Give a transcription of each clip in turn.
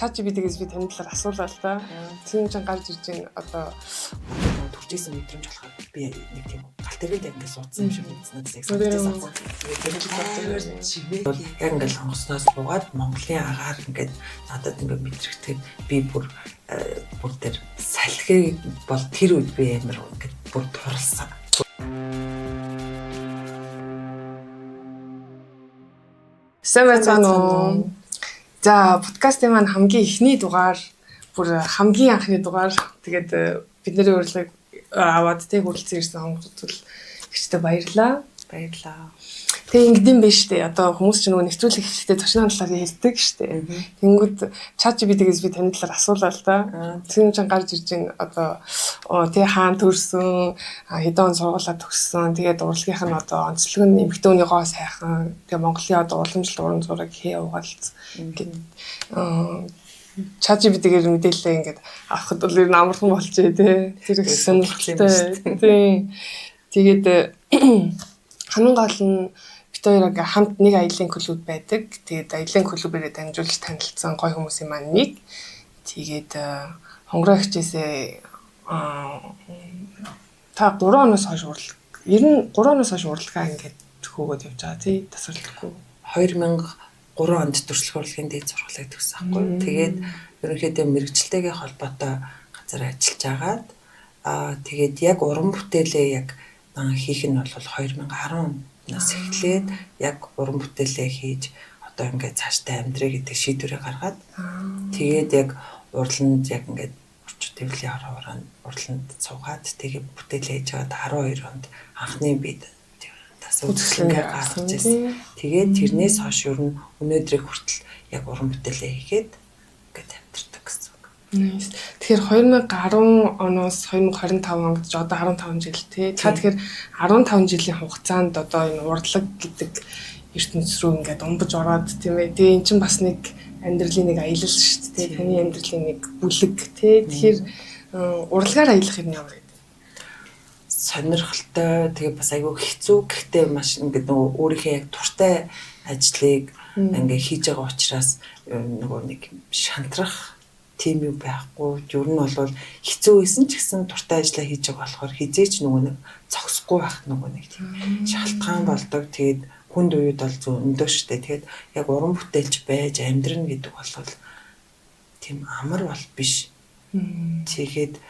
ChatGPT-гээс би таны талаар асуулаа л да. Тэр чинь гарч ирж байна одоо төржсэн мэдрэмж болохоор би нэг тийм галт тэргээд яг ингээд суудсан юм шиг надад яг санагдсан аахгүй. Тэгээд тэр бол яг ингээд онгоцноос буугаад Монголын агаар ингээд надад ингээд мэдрэгдэхэд би бүр бүр тэр салхи бол тэр үед би амар ингээд бүр туралсан. Сайн байцгаана уу? За, подкастын маань хамгийн эхний дугаар, бүр хамгийн анхны дугаар. Тэгээд бидний урилгыг аваад тэг хүрэлцэн ирсэн хонгорцол ихтэй баярлаа. Баярлаа. Тэгээ ингэдэм байж штэ. Одоо хүмүүс ч нөгөө нэвтрүүлэг эхлэхдээ зочны талаар ярьдаг штэ. Тэнгүүд ChatGPT-гээс би таны талаар асуулаа л да. Тэр чинь гарч ирж байна. Одоо тэг хаан төрсөн, хэдэн он сургуулаа төгссөн. Тэгээд урлагийнх нь одоо онцлог нь эмэгтэй хүний гоо сайхан. Тэгээ Монголын одоо уламжлалт уран зураг хээ угаалц гэд ChatGPT-гээр мэдээлэлээ ингээд авахд бол ер нь амархан болчихъя тий. Тэр их сонирхолтой. Тий. Тэгээд хамгийн гол нь бид хоёр ингээ хамт нэг аялын клуб байдаг. Тэгээд аялын клубээрээ дамжуулж танилцсан гоё хүмүүсийн маань нэг. Тэгээд хонгороо хичээсээ та 3 оноос хойш урлаг. Ер нь 3 оноос хойш урлагаа ингээд хөөгөөд явж байгаа тий. Тасралтгүй. 2003 онд төрслөх урлагийн дээд сургуулийг төгссөн байхгүй. Тэгээд ерөнхийдөө мэрэгчлэлтэйгээ холбоотой газар ажиллаж агаад тэгээд яг уран бүтээлээ яг хийх нь бол 2010 оноос эхлээд яг уран бүтээлээ хийж одоо ингээд цаашдаа амьдрах гэдэг шийдвэрээ гаргаад тэгээд яг урланд яг ингээд орчууд дэвлийн хороо урланд суугаад тэгээд бүтээлээ хийж байгаад 12 онд анхны бид тас үзэсгэлэнгээ гаргаж ирсэн. Тэгээд тэрнээс хойш ер нь өнөөдрийг хүртэл яг уран бүтээлээ хийгээд ингээд амьдардаг гэсэн үг. Тэгэхээр 2010 оноос 2025 он гэж одоо 15 жил тий. Та тэгэхээр 15 жилийн хугацаанд одоо энэ урлаг гэдэг ертөнц рүү ингээд умбаж ороод тийм ээ. Тэгээ эн чинь бас нэг амьдралын нэг аялал шүү дээ. Таны амьдралын нэг бүлэг тий. Тэгэхээр урлагаар аялах юм ямар гэдэг? Сонирхолтой, тэгээ бас айгүй хэцүү, гэхдээ маш ингээд нөгөө өөрийнхөө яг дуртай ажлыг ингээд хийж байгаа учраас нөгөө нэг шантрах тийм юм байхгүй. Ер нь бол хэцүү байсан ч гэсэн дуртай ажлаа хийж байгаа болохоор хизээч нөгөө нэг зогсохгүй байх нөгөө нэг тийм шалтгаан болдог. Тэгээд хүнд үеуд бол зөндөө штэ. Тэгээд яг уран бүтээлч байж амьдрна гэдэг бол тийм амар бол биш. Тэгээд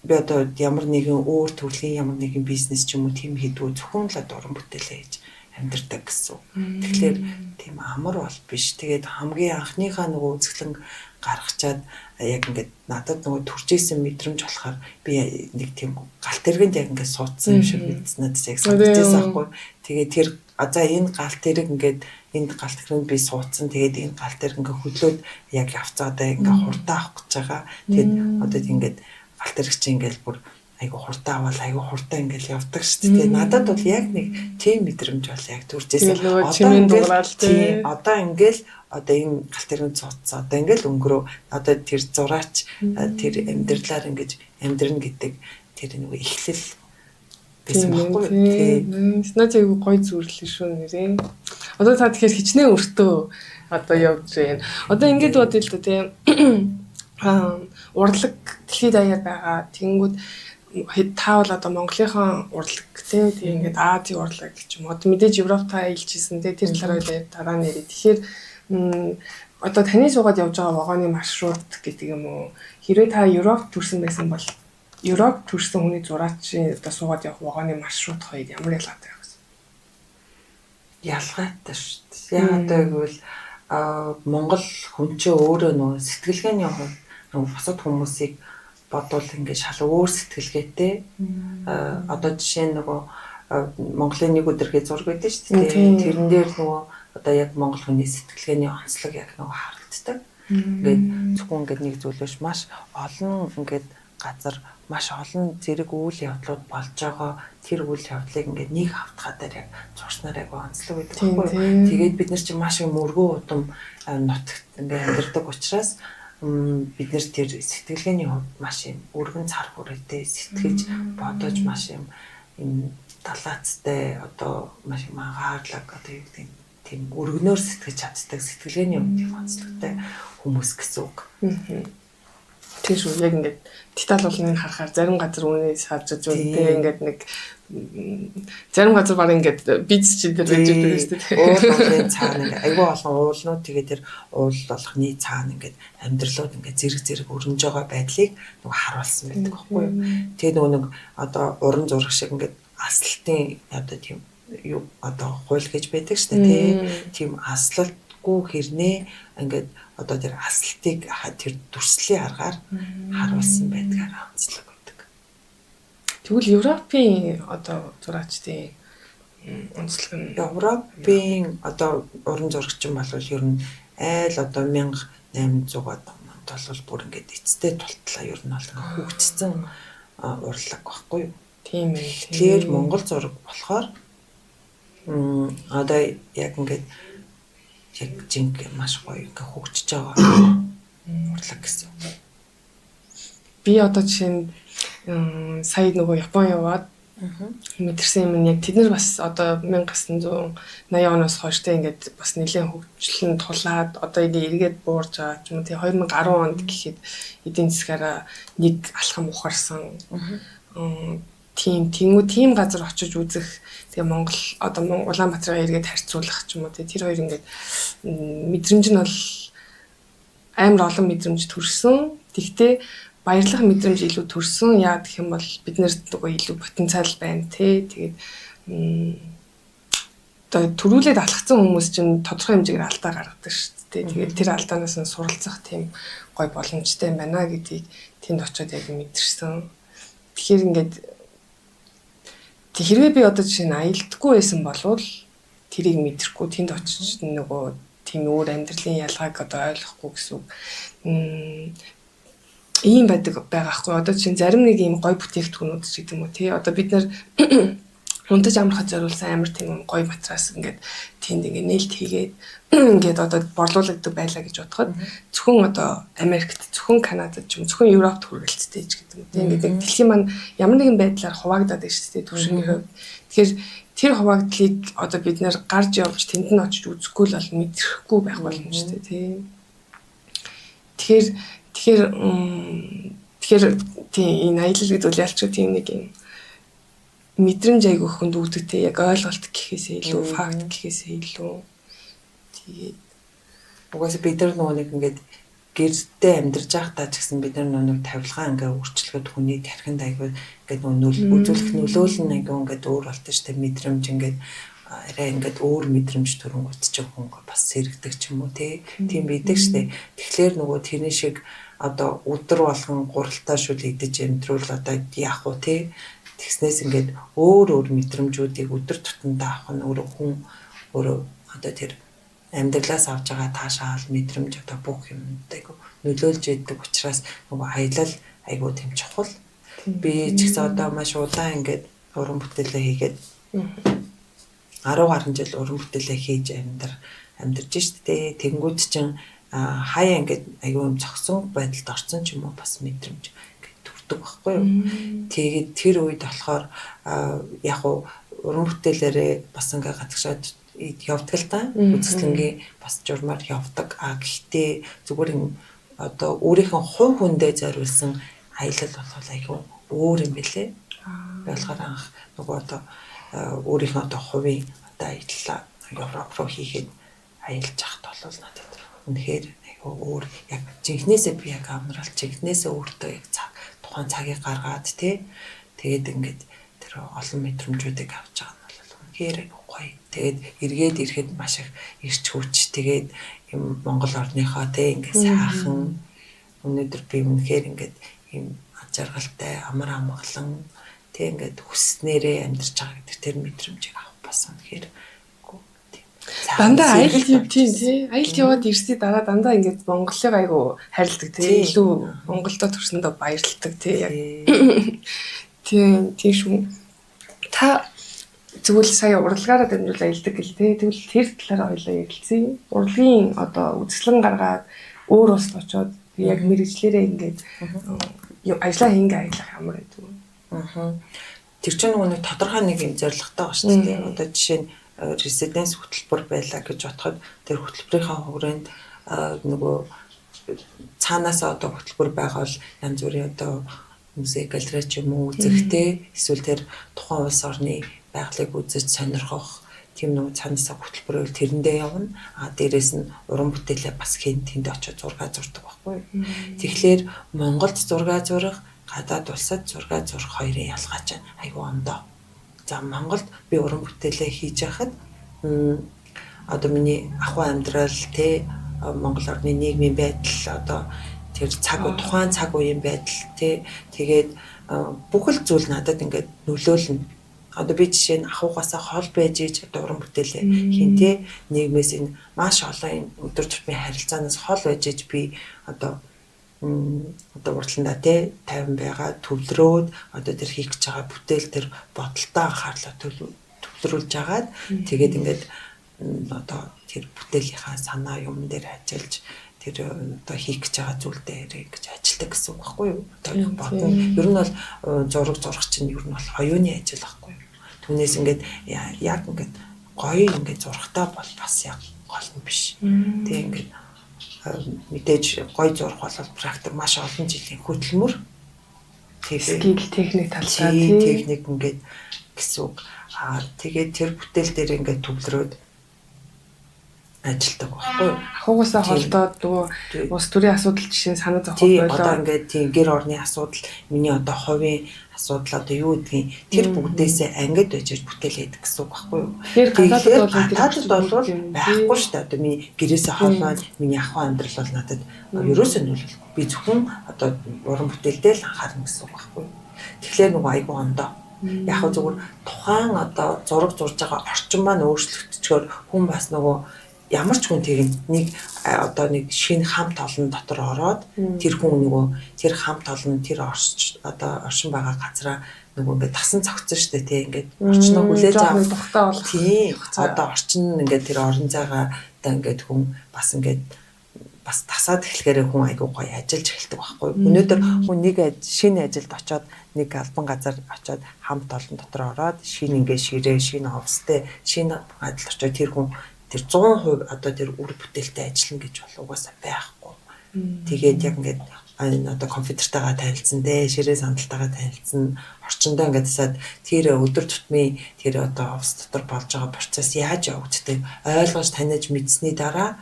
би одоо ямар нэгэн өөр төрлийн ямар нэгэн бизнес ч юм уу тийм хийдгүү, зөвхөн л одоо уран бүтээлээ хийж амьдардаг гэсэн. Тэгэхээр тийм амар бол биш. Тэгээд хамгийн анхныхаа нөгөө үзэсгэлэн гаргачаад яг ингээд надад нөгөө төржсэн мэдрэмж болохоор би нэг тийм галт тэргэнд яг ингээд суудсан юм шиг надад яг санагдчихсан аахгүй. Тэгээд тэр за энэ галт тэрэг ингээд энд галт тэргэнд би суудсан. Тэгээд энэ галт тэрэг ингээд хөдлөөд яг явцаадаа ингээд хурдан авах гэж байгаа. Тэгээд одоо ингээд галт тэрэг чинь ингээд бүр айгу хурдан аваад айгу хурдан ингээл явдаг шүү дээ. Надад бол яг нэг тийм мэдрэмж бол яг төржсэн. Одоо ингээл одоо энэ галт тэргэнд суудсан. Одоо ингээл өнгөрөө. Одоо тэр зураач тэр амьдралаар ингэж амьдрна гэдэг тэр нэг эхлэл байсан байхгүй тий. Наад айгу гоё зүрлээ шүү нэрээ. Одоо та тэгэхээр хичнээн өртөө одоо явж байна. Одоо ингэж бодъё л да тий. Урлаг дэлхийд даяар байгаа. Тэнгүүд та бол одоо Монголынхон урлаг тий, тэг ингээд Азийн урлаг ч юм уу. Одоо мэдээж Европ та аялжсэн тий, тэр талаараа дараа нь ярив. Тэгэхээр одоо таны суугаад явж байгаа вагоны маршрут гэдэг юм уу? Хэрвээ та Европ төрсэн байсан бол Европ төрсэн хүний зураачийн одоо суугаад явах вагоны маршрут хоёр ямар ялгаатай вэ? Ялгаатай шүү дээ. Яагаад гэвэл Монгол хүн чинь өөрөө нөгөө сэтгэлгээний хувьд нөгөө бусад хүмүүсийг бодвол ингээд шал өөр сэтгэлгээтэй. Одоо жишээ нь нөгөө Монголын нэг өдрийн зураг байдаг шүү дээ. Тэрэн дээр нөгөө одоо яг монгол хүний сэтгэлгээний онцлог яг нөгөө харагддаг. Ингээд зөвхөн ингээд нэг зүйл биш, маш олон ингээд газар маш олон зэрэг үйл явдлууд болж байгаа. Тэр үйл явдлыг ингээд нэг хавтгаа дээр яг зурснаар яг онцлог байдаг байхгүй юу. Тэгээд бид нар чинь маш их мөргөө удам нутагт ингээд амьдардаг учраас бид нар тэр сэтгэлгээний хувьд маш юм өргөн цар хүрээтэй сэтгэж бодож маш юм энэ далаацтай одоо маш юм анхаарлаг одоо юу гэдэг тийм өргөнөөр сэтгэж чаддаг, сэтгэлгээний хувьд их онцлогтой хүмүүс гэсэн үг. Тийм шүү. Яг ингээд деталь болгоныг харахаар зарим газар үнэ сарж үнэтэй ингээд нэг зарим газар баг ингээд бизнес чинь дээр байж байгаа шүү дээ. Уул уулын цаана ингээд айгүй олон уулнууд тэгээ тэр уул болгоны цаана ингээд амьдралууд ингээд зэрэг зэрэг өрнөж байгаа байдлыг нөгөө харуулсан байдаг байхгүй юу. Тэгээ нөгөө нэг одоо уран зураг шиг ингээд аслалтын одоо тийм юу одоо хууль гэж байдаг шүү дээ тий. Тийм аслалтгүй хэрнээ ингээд одоо тэр аслалтыг тэр дүрслийн аргаар харуулсан байдгаар онцлог байдаг. Тэгвэл Европын одоо зураачдын онцлог нь Европын одоо уран зурагчин бол ер нь айл одоо 1800-аад онд бол бүр ингээд эцтэй тултлаа ер нь бол ингээд хөгжсөн урлаг байхгүй юу? Тийм ээ. Тэгэхээр Монгол зураг болохоор одоо яг ингээд яг жинк маш гоё ингээ хөгжиж байгаа урлаг гэсэн. Би одоо жишээ нь сая нөгөө Япон яваад мэдэрсэн юм нь яг тэд нар бас одоо 1980 оноос хойш те ингээд бас нэлээд хөгжлөн тулаад одоо ингээ эргээд буурж байгаа ч юм уу те 2010 онд гэхэд эдийн засгаараа нэг алхам ухарсан. Тийм тэнгүү тийм газар очиж үзэх тэгээ Монгол одоо Улаанбаатараа эргээд харьцуулах ч юм уу тэр хоёр ингээд мэдрэмж нь бол амар олон мэдрэмж төрсөн. Тэгтээ баярлах мэдрэмж илүү төрсөн. Яа гэх юм бол бид нарт нөгөө илүү потенциал байна те. Тэгээд одоо төрүүлээд алхацсан хүмүүс чинь тодорхой хэмжээгээр алдаа гаргадаг шүү дээ. Тэгээд тэр алдаанаас нь суралцах тийм гой боломжтой юм байна гэдгийг тэнд очиод яг мэдэрсэн. Тэгэхээр ингээд хэрвээ би одоо жишээ нь аялдаггүй байсан болвол тэрийг мэдрэхгүй тэнд очиж нөгөө тийм өөр амьдралын ялгааг одоо ойлгохгүй гэсэн үг. Ийм байдаг байгаа хгүй. Одоо жишээ нь зарим нэг ийм гой бүтээгдэхүүнүүд ч гэдэг юм уу тий. Одоо бид нар унтаж амрахад зориулсан амар тийм гой матрас ингээд тэнд ингээд нээлт хийгээд ингээд одоо борлуулагддаг байлаа гэж бодоход зөвхөн одоо Америкт, зөвхөн Канадад ч юм зөвхөн Европт хүргэлцтэй ч гэдэг юм тийм ингээд дэлхийн маань ямар нэгэн байдлаар хуваагдаад байна шүү дээ түвшингийн хувьд. Тэгэхээр тэр хуваагдлыг одоо бид нэр гарч явж тэнд нь очиж үзэхгүй л бол мэдрэхгүй байх боломжтой тийм. Тэгэхээр тэгэхээр тэгэхээр тийм энэ аялал гэдэг үл ялч тийм нэг юм мэдрэмж айгүй хүнд өгдөг те яг ойлголт гэхээсээ илүү факт гэхээсээ илүү тэгээд угаасаа бид нар нөгөө нэг ингээд гэрдээ амьдарч байхдаа ч гэсэн бид нар нөгөө нэг тавилгаа ингээ өөрчлөхөд хүний тархинд айгүй ингээд нөгөө үзүүлэх нөлөөлөл нь айгүй ингээд өөр болтой штэ мэдрэмж ингээд арай ингээд өөр мэдрэмж төрөнгөт чинь хүн бас сэрэгдэг ч юм уу те тийм байдаг штэ. Тэгэхээр нөгөө тэрний шиг одоо өдөр болгон гуралтай шүл идэж амьдруул одоо яах вэ те. Тэгснээс ингээд өөр өөр мэдрэмжүүдийг өдөр тутамдаа авах нь өөрөө хүн өөрөө одоо тэр амьдралаас авч байгаа таашаал мэдрэмж одоо бүх юмд айгу нөлөөлж яадаг учраас нөгөө аялал айгу тийм чухал. Би ч гэсэн одоо маш удаан ингээд уран бүтээлээ хийгээд 10 гаруй жил уран бүтээлээ хийж амьдарч штэ. Тэнгүүд чинь хаяа ингээд айгу юм зогсон байдалд орсон ч юм уу бас мэдрэмж төрдөг байхгүй юу. Тэгээд тэр үед болохоор яг уу уран бүтээлээрээ бас ингээ гадагшаад явдаг л та. Үзэсгэлэнгийн бас журмаар явдаг. А гэхдээ зүгээр юм одоо өөрийнхөө хувь хүндээ зориулсан аялал бол айгүй өөр юм бэлээ. Би болохоор анх нөгөө одоо өөрийнхөө одоо хувийн одоо аяллаа Европ руу хийхэд аялж байхад бол надад үнэхээр айгүй өөр яг жинхнээсээ би яг амралт жинхнээсээ өөртөө яг цаг тухайн цагийг гаргаад тий тэгээд ингээд тэр олон мэдрэмжүүдийг авч байгаа нь бол үнэхээр айгүй гоё. Тэгээд эргээд ирэхэд маш их ирч хүч тэгээд юм Монгол орныхоо тий ингээд сайхан өнөөдөр би үнэхээр ингээд юм жаргалтай амар амгалан тий ингээд хүснээрээ амьдарч байгаа гэдэг тэр мэдрэмжийг авах бас үнэхээр дандаа аялал тийм тий аялалд яваад ирсний дараа дандаа ингээд Монголыг айгу хайрладаг тий илүү Монголдо төрсөндөө баярладаг тий яг тийм тийм шүү. Та тэгвэл сая урлагаараа дамжуул аялдаг гэл тий тэгвэл тэр талаараа хоёлаа ярилцъя. Урлагийн одоо үзэсгэлэн гаргаад өөр улсад очиод яг мэрэгжлээрээ ингээд ажлаа хингээ аялах ямар байдаг вэ? Тэр чинь нөгөө нэг тодорхой нэг юм зорилготой байгаа шүү дээ. Одоо жишээ нь residence хөтөлбөр байлаа гэж бодоход тэр хөтөлбөрийнхаа хүрээнд нөгөө цаанаасаа одоо хөтөлбөр байгаа бол янз бүрийн одоо музей, галерей ч юм уу үзэхтэй, эсвэл тэр тухайн улс орны байгалыг үзэж сонирхох тийм нөгөө цаанаасаа хөтөлбөр байвал тэрэндээ явна. А дээрэс нь уран бүтээлээ бас хийн тэнд очиод зураг зурдаг байхгүй юу. Тэгэхээр Монголд зураг зурах, гадаад улсад зураг зурах хоёрын ялгаа чинь айгүй ондоо. За, Монголд би уран бүтээлээ хийж байхад одоо миний ахуй амьдрал те, Монгол орны нийгмийн байдал, одоо тэр цаг, тухайн цаг үеийн байдал те, тэгээд бүхэл зүйл надад ингээд нөлөөлнө. Одоо би жишээ нь ахуйгаасаа хол байж иж одоо уран бүтээлээ хийн те, нийгмээс энэ маш олон өдөр тутмын харилцаанаас хол байж иж би одоо урдландаа те тайван байгаа, төвлөрөөд одоо тэр хийх гэж байгаа бүтээл тэр бодолтой анхаарлаа төвлөрүүлж агаад, тэгээд ингээд одоо тэр бүтээлийнхаа санаа юм дээр ажиллаж, тэр одоо хийх гэж байгаа зүйл дээр ингэж ажилладаг гэсэн үг байхгүй юу? Одоо их бодно. Ер нь бол зураг зурах чинь ер нь бол оюуны ажил байхгүй юу? Түүнээс ингээд яг ингээд гоё ингээд зурхтаа бол бас яг гол нь биш. Тэг ингээд мэдээж гоё зурх бол практик, маш олон жилийн хөдөлмөр. Тэгээ skill, техник талдаа. Тийм, техник ингээд гэсэн үг. Аа, тэгээд тэр бүтээл дээр ингээд төвлөрөөд ажилладаг байхгүй юу? Ахуйгаасаа холдоод нөгөө улс төрийн асуудал жишээ нь санаа зовох болоо. Одоо ингээд тийм гэр орны асуудал, миний одоо хувийн асуудал, одоо юу гэдгийг тэр бүгдээсээ ангид байж бүтээл хийдэг гэсэн үг байхгүй юу? Тэгэхээр гадаадад бол байхгүй шүү дээ. Одоо миний гэрээсээ холбоод миний ахуй амьдрал бол надад ерөөсөө нөлөөлөхгүй. Би зөвхөн одоо уран бүтээлдээ л анхаарна гэсэн үг байхгүй юу? Тэгэхээр нөгөө айгүй ондоо. Яг хөө зүгээр тухайн одоо зураг зурж байгаа орчин маань өөрчлөгдчихөөр хүн бас нөгөө ямар ч хүн тэр нэг одоо нэг шинэ хамт олон дотор ороод тэр хүн нөгөө тэр хамт олон, тэр орч одоо оршин байгаа газараа нөгөө ингээд тасан цогцсон шүү дээ тий, ингээд орчноо хүлээж авах тухтай болох. Тий, одоо орчин ингээд тэр орон зайгаа одоо ингээд хүн бас ингээд бас тасаад эхлэхээр хүн айгүй гоё ажиллаж эхэлдэг байхгүй юу. Өнөөдөр хүн нэг шинэ ажилд очоод, нэг албан газар очоод, хамт олон дотор ороод, шинэ ингээд ширээ, шинэ офстэй, шинэ адил очоод тэр хүн тэр 100% одоо тэр үр бүтээлтэй ажиллана гэж бол угаасаа байхгүй. Тэгээд яг ингээд энэ одоо компьютертайгаа танилцсан дээ, ширээ сандалтайгаа танилцсан, орчиндөө ингээд тасаад тэр өдөр тутмын тэр одоо офис дотор болж байгаа процесс яаж явагддаг ойлгож таниж мэдсэний дараа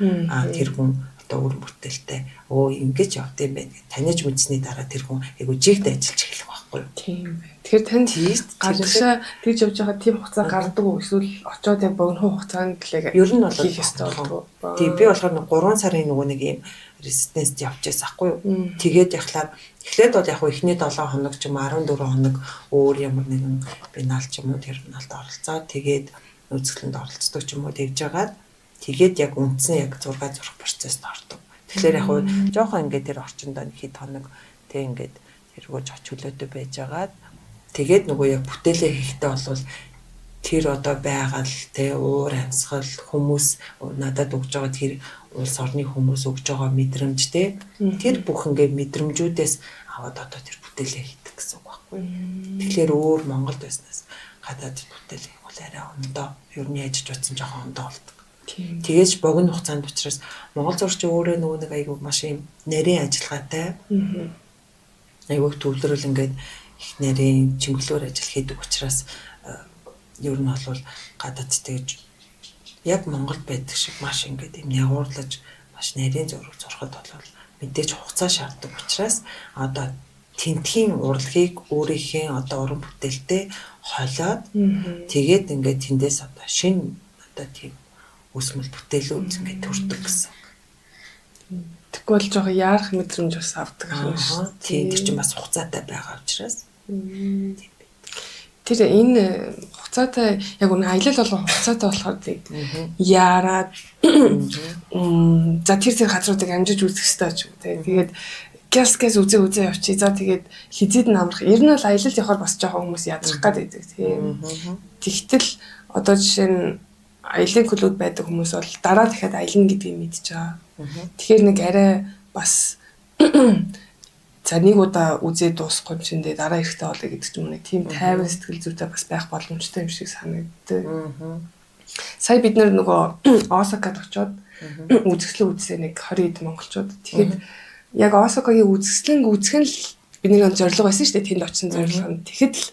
тэр хүн одоо үр бүтээлтэй өө ингэж явд юм байна гэж таниж мэдсэний дараа тэр хүн айгу жигд ажиллаж эхлэх байхгүй юу? Тийм байна. Тэгэхээр танд гадагшаа тэгж явж байгаа тийм хугацаа гардаг уу? Эсвэл очоод яг богино хугацаанд л яг ер нь бол хийх ёстой болдог уу? Тийм, би болохоор нэг 3 сарын нөгөө нэг юм резиденст явж байсан хгүй юу? Тэгээд яхлаар эхлээд бол яг эхний 7 хоног ч юм уу, 14 хоног өөр ямар нэгэн бинаал ч юм уу терминалд оролцоод, тэгээд үзэсгэлэнд оролцдог ч юм уу тэгж жагаад, тэгээд яг үндсэн яг зураг зурах процесст ордог. Тэгэхээр яг жоохон ингээд тэр орчиндөө нэг хэд хоног тэг ингээд тэргүүж оч чөлөөтэй байжгаад, тэгээд нөгөө яг бүтээлээ хийхдээ бол тэр одоо байгаль тэ, уур амьсгал, хүмүүс надад өгж байгаа, тэр улс орны хүмүүс өгж байгаа мэдрэмж тэ, тэр бүх ингээд мэдрэмжүүдээс аваад одоо тэр бүтээлээ хийдэг гэсэн үг байхгүй. Тэгэхээр өөр Монголд байснаас гадаад бүтээл хийх бол арай ондоо, ер нь яжиж утсан жоохон ондоо болдог. Тэгээж богино хугацаанд учраас Монгол зурагч өөрөө нөгөө нэг айгүй маш юм нарийн ажиллагаатай. Айгүй төвлөрөл ингээд их нарийн чимгэлөөр ажил хийдэг учраас ер нь бол гадаад тэгж яг Монголд байдаг шиг маш ингээд юм нягуурлаж маш нарийн зураг зурхад бол мэдээж хугацаа шаарддаг учраас одоо тентхийн урлагийг өөрийнхөө одоо уран бүтээлтэй холиод, тэгээд ингээд тэндээс одоо шинэ одоо тийм өсмөл бүтээлүүд ингээд төрдөг гэсэн. Тэгэхгүй бол жоохон яарах мэдрэмж бас авдаг юм шүү. Тийм, тэр чинь бас хугацаатай байгаа учраас. Тийм. Тэр энэ хугацаатай, яг үнэ аялал болгон хугацаатай болохоор тэг яарад за тэр газруудыг амжиж үзэх ёстой ч юм те. Тэгээд гяс гяс үзээ үзээ явчих. За, тэгээд хизээд нь амрах. Ер нь бол аялал явахаар бас жоохон хүмүүс ядрах гад байдаг тийм. Тэгтэл одоо жишээ нь аялын клуб байдаг хүмүүс бол дараа дахиад аялна гэдгийг мэдж байгаа. Тэгэхээр нэг арай бас за нэг удаа үзээ дуусахгүй юм чинь дараа эрэхтэй болъё гэдэг ч юм уу, нэг тийм тайван сэтгэл зүйтэй бас байх боломжтой юм шиг санагддаг. Сая бид нөгөө Осакад очиод үзэсгэлэн үзсэн нэг 20 хэд монголчууд. Тэгэхэд яг Осакагийн үзэсгэлэн үзэх нь л бидний зорилго байсан шүү дээ. Тэнд очисон зорилго нь. Тэгэхэд л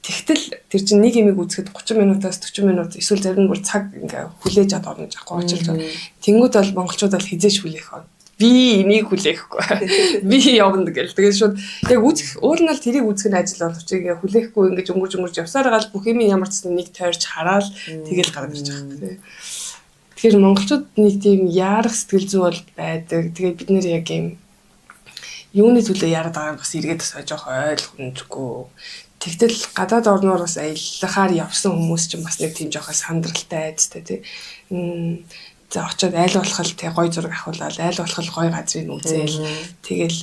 тэгтэл тэр чинь нэг юмыг үзэхэд 30 минутаас 40 минут эсвэл зарим нь бүр цаг ингээ хүлээж ад орно жахгүй очилж байгаа. Тэнгүүд бол монголчууд бол хизээш хүлээх он. Би энийг хүлээхгүй. Би явна гэл. Тэгээд шууд яг үзэх уул нь л тэрийг үзэх нь ажил боловч ингээ хүлээхгүй ингэж өнгөрж явсаар гал бүх юм ямар ч нэг тойрч хараал тэгэл гараад ирж байгаа юм. Тэгэхээр монголчууд нэг тийм яарах сэтгэл зүй бол байдаг. Тэгээд бид нэр яг юм юуны төлөө яарад байгааг бас эргээд бас жоох ойлгомжгүй. Тэгтэл гадаад орноор бас аяллахаар явсан хүмүүс чинь бас нэг тийм жоох сандралтай айцтай тий. За очиод айл болох л тий гой зураг авахулаад айл болох л гой газрыг үзээл тэгэл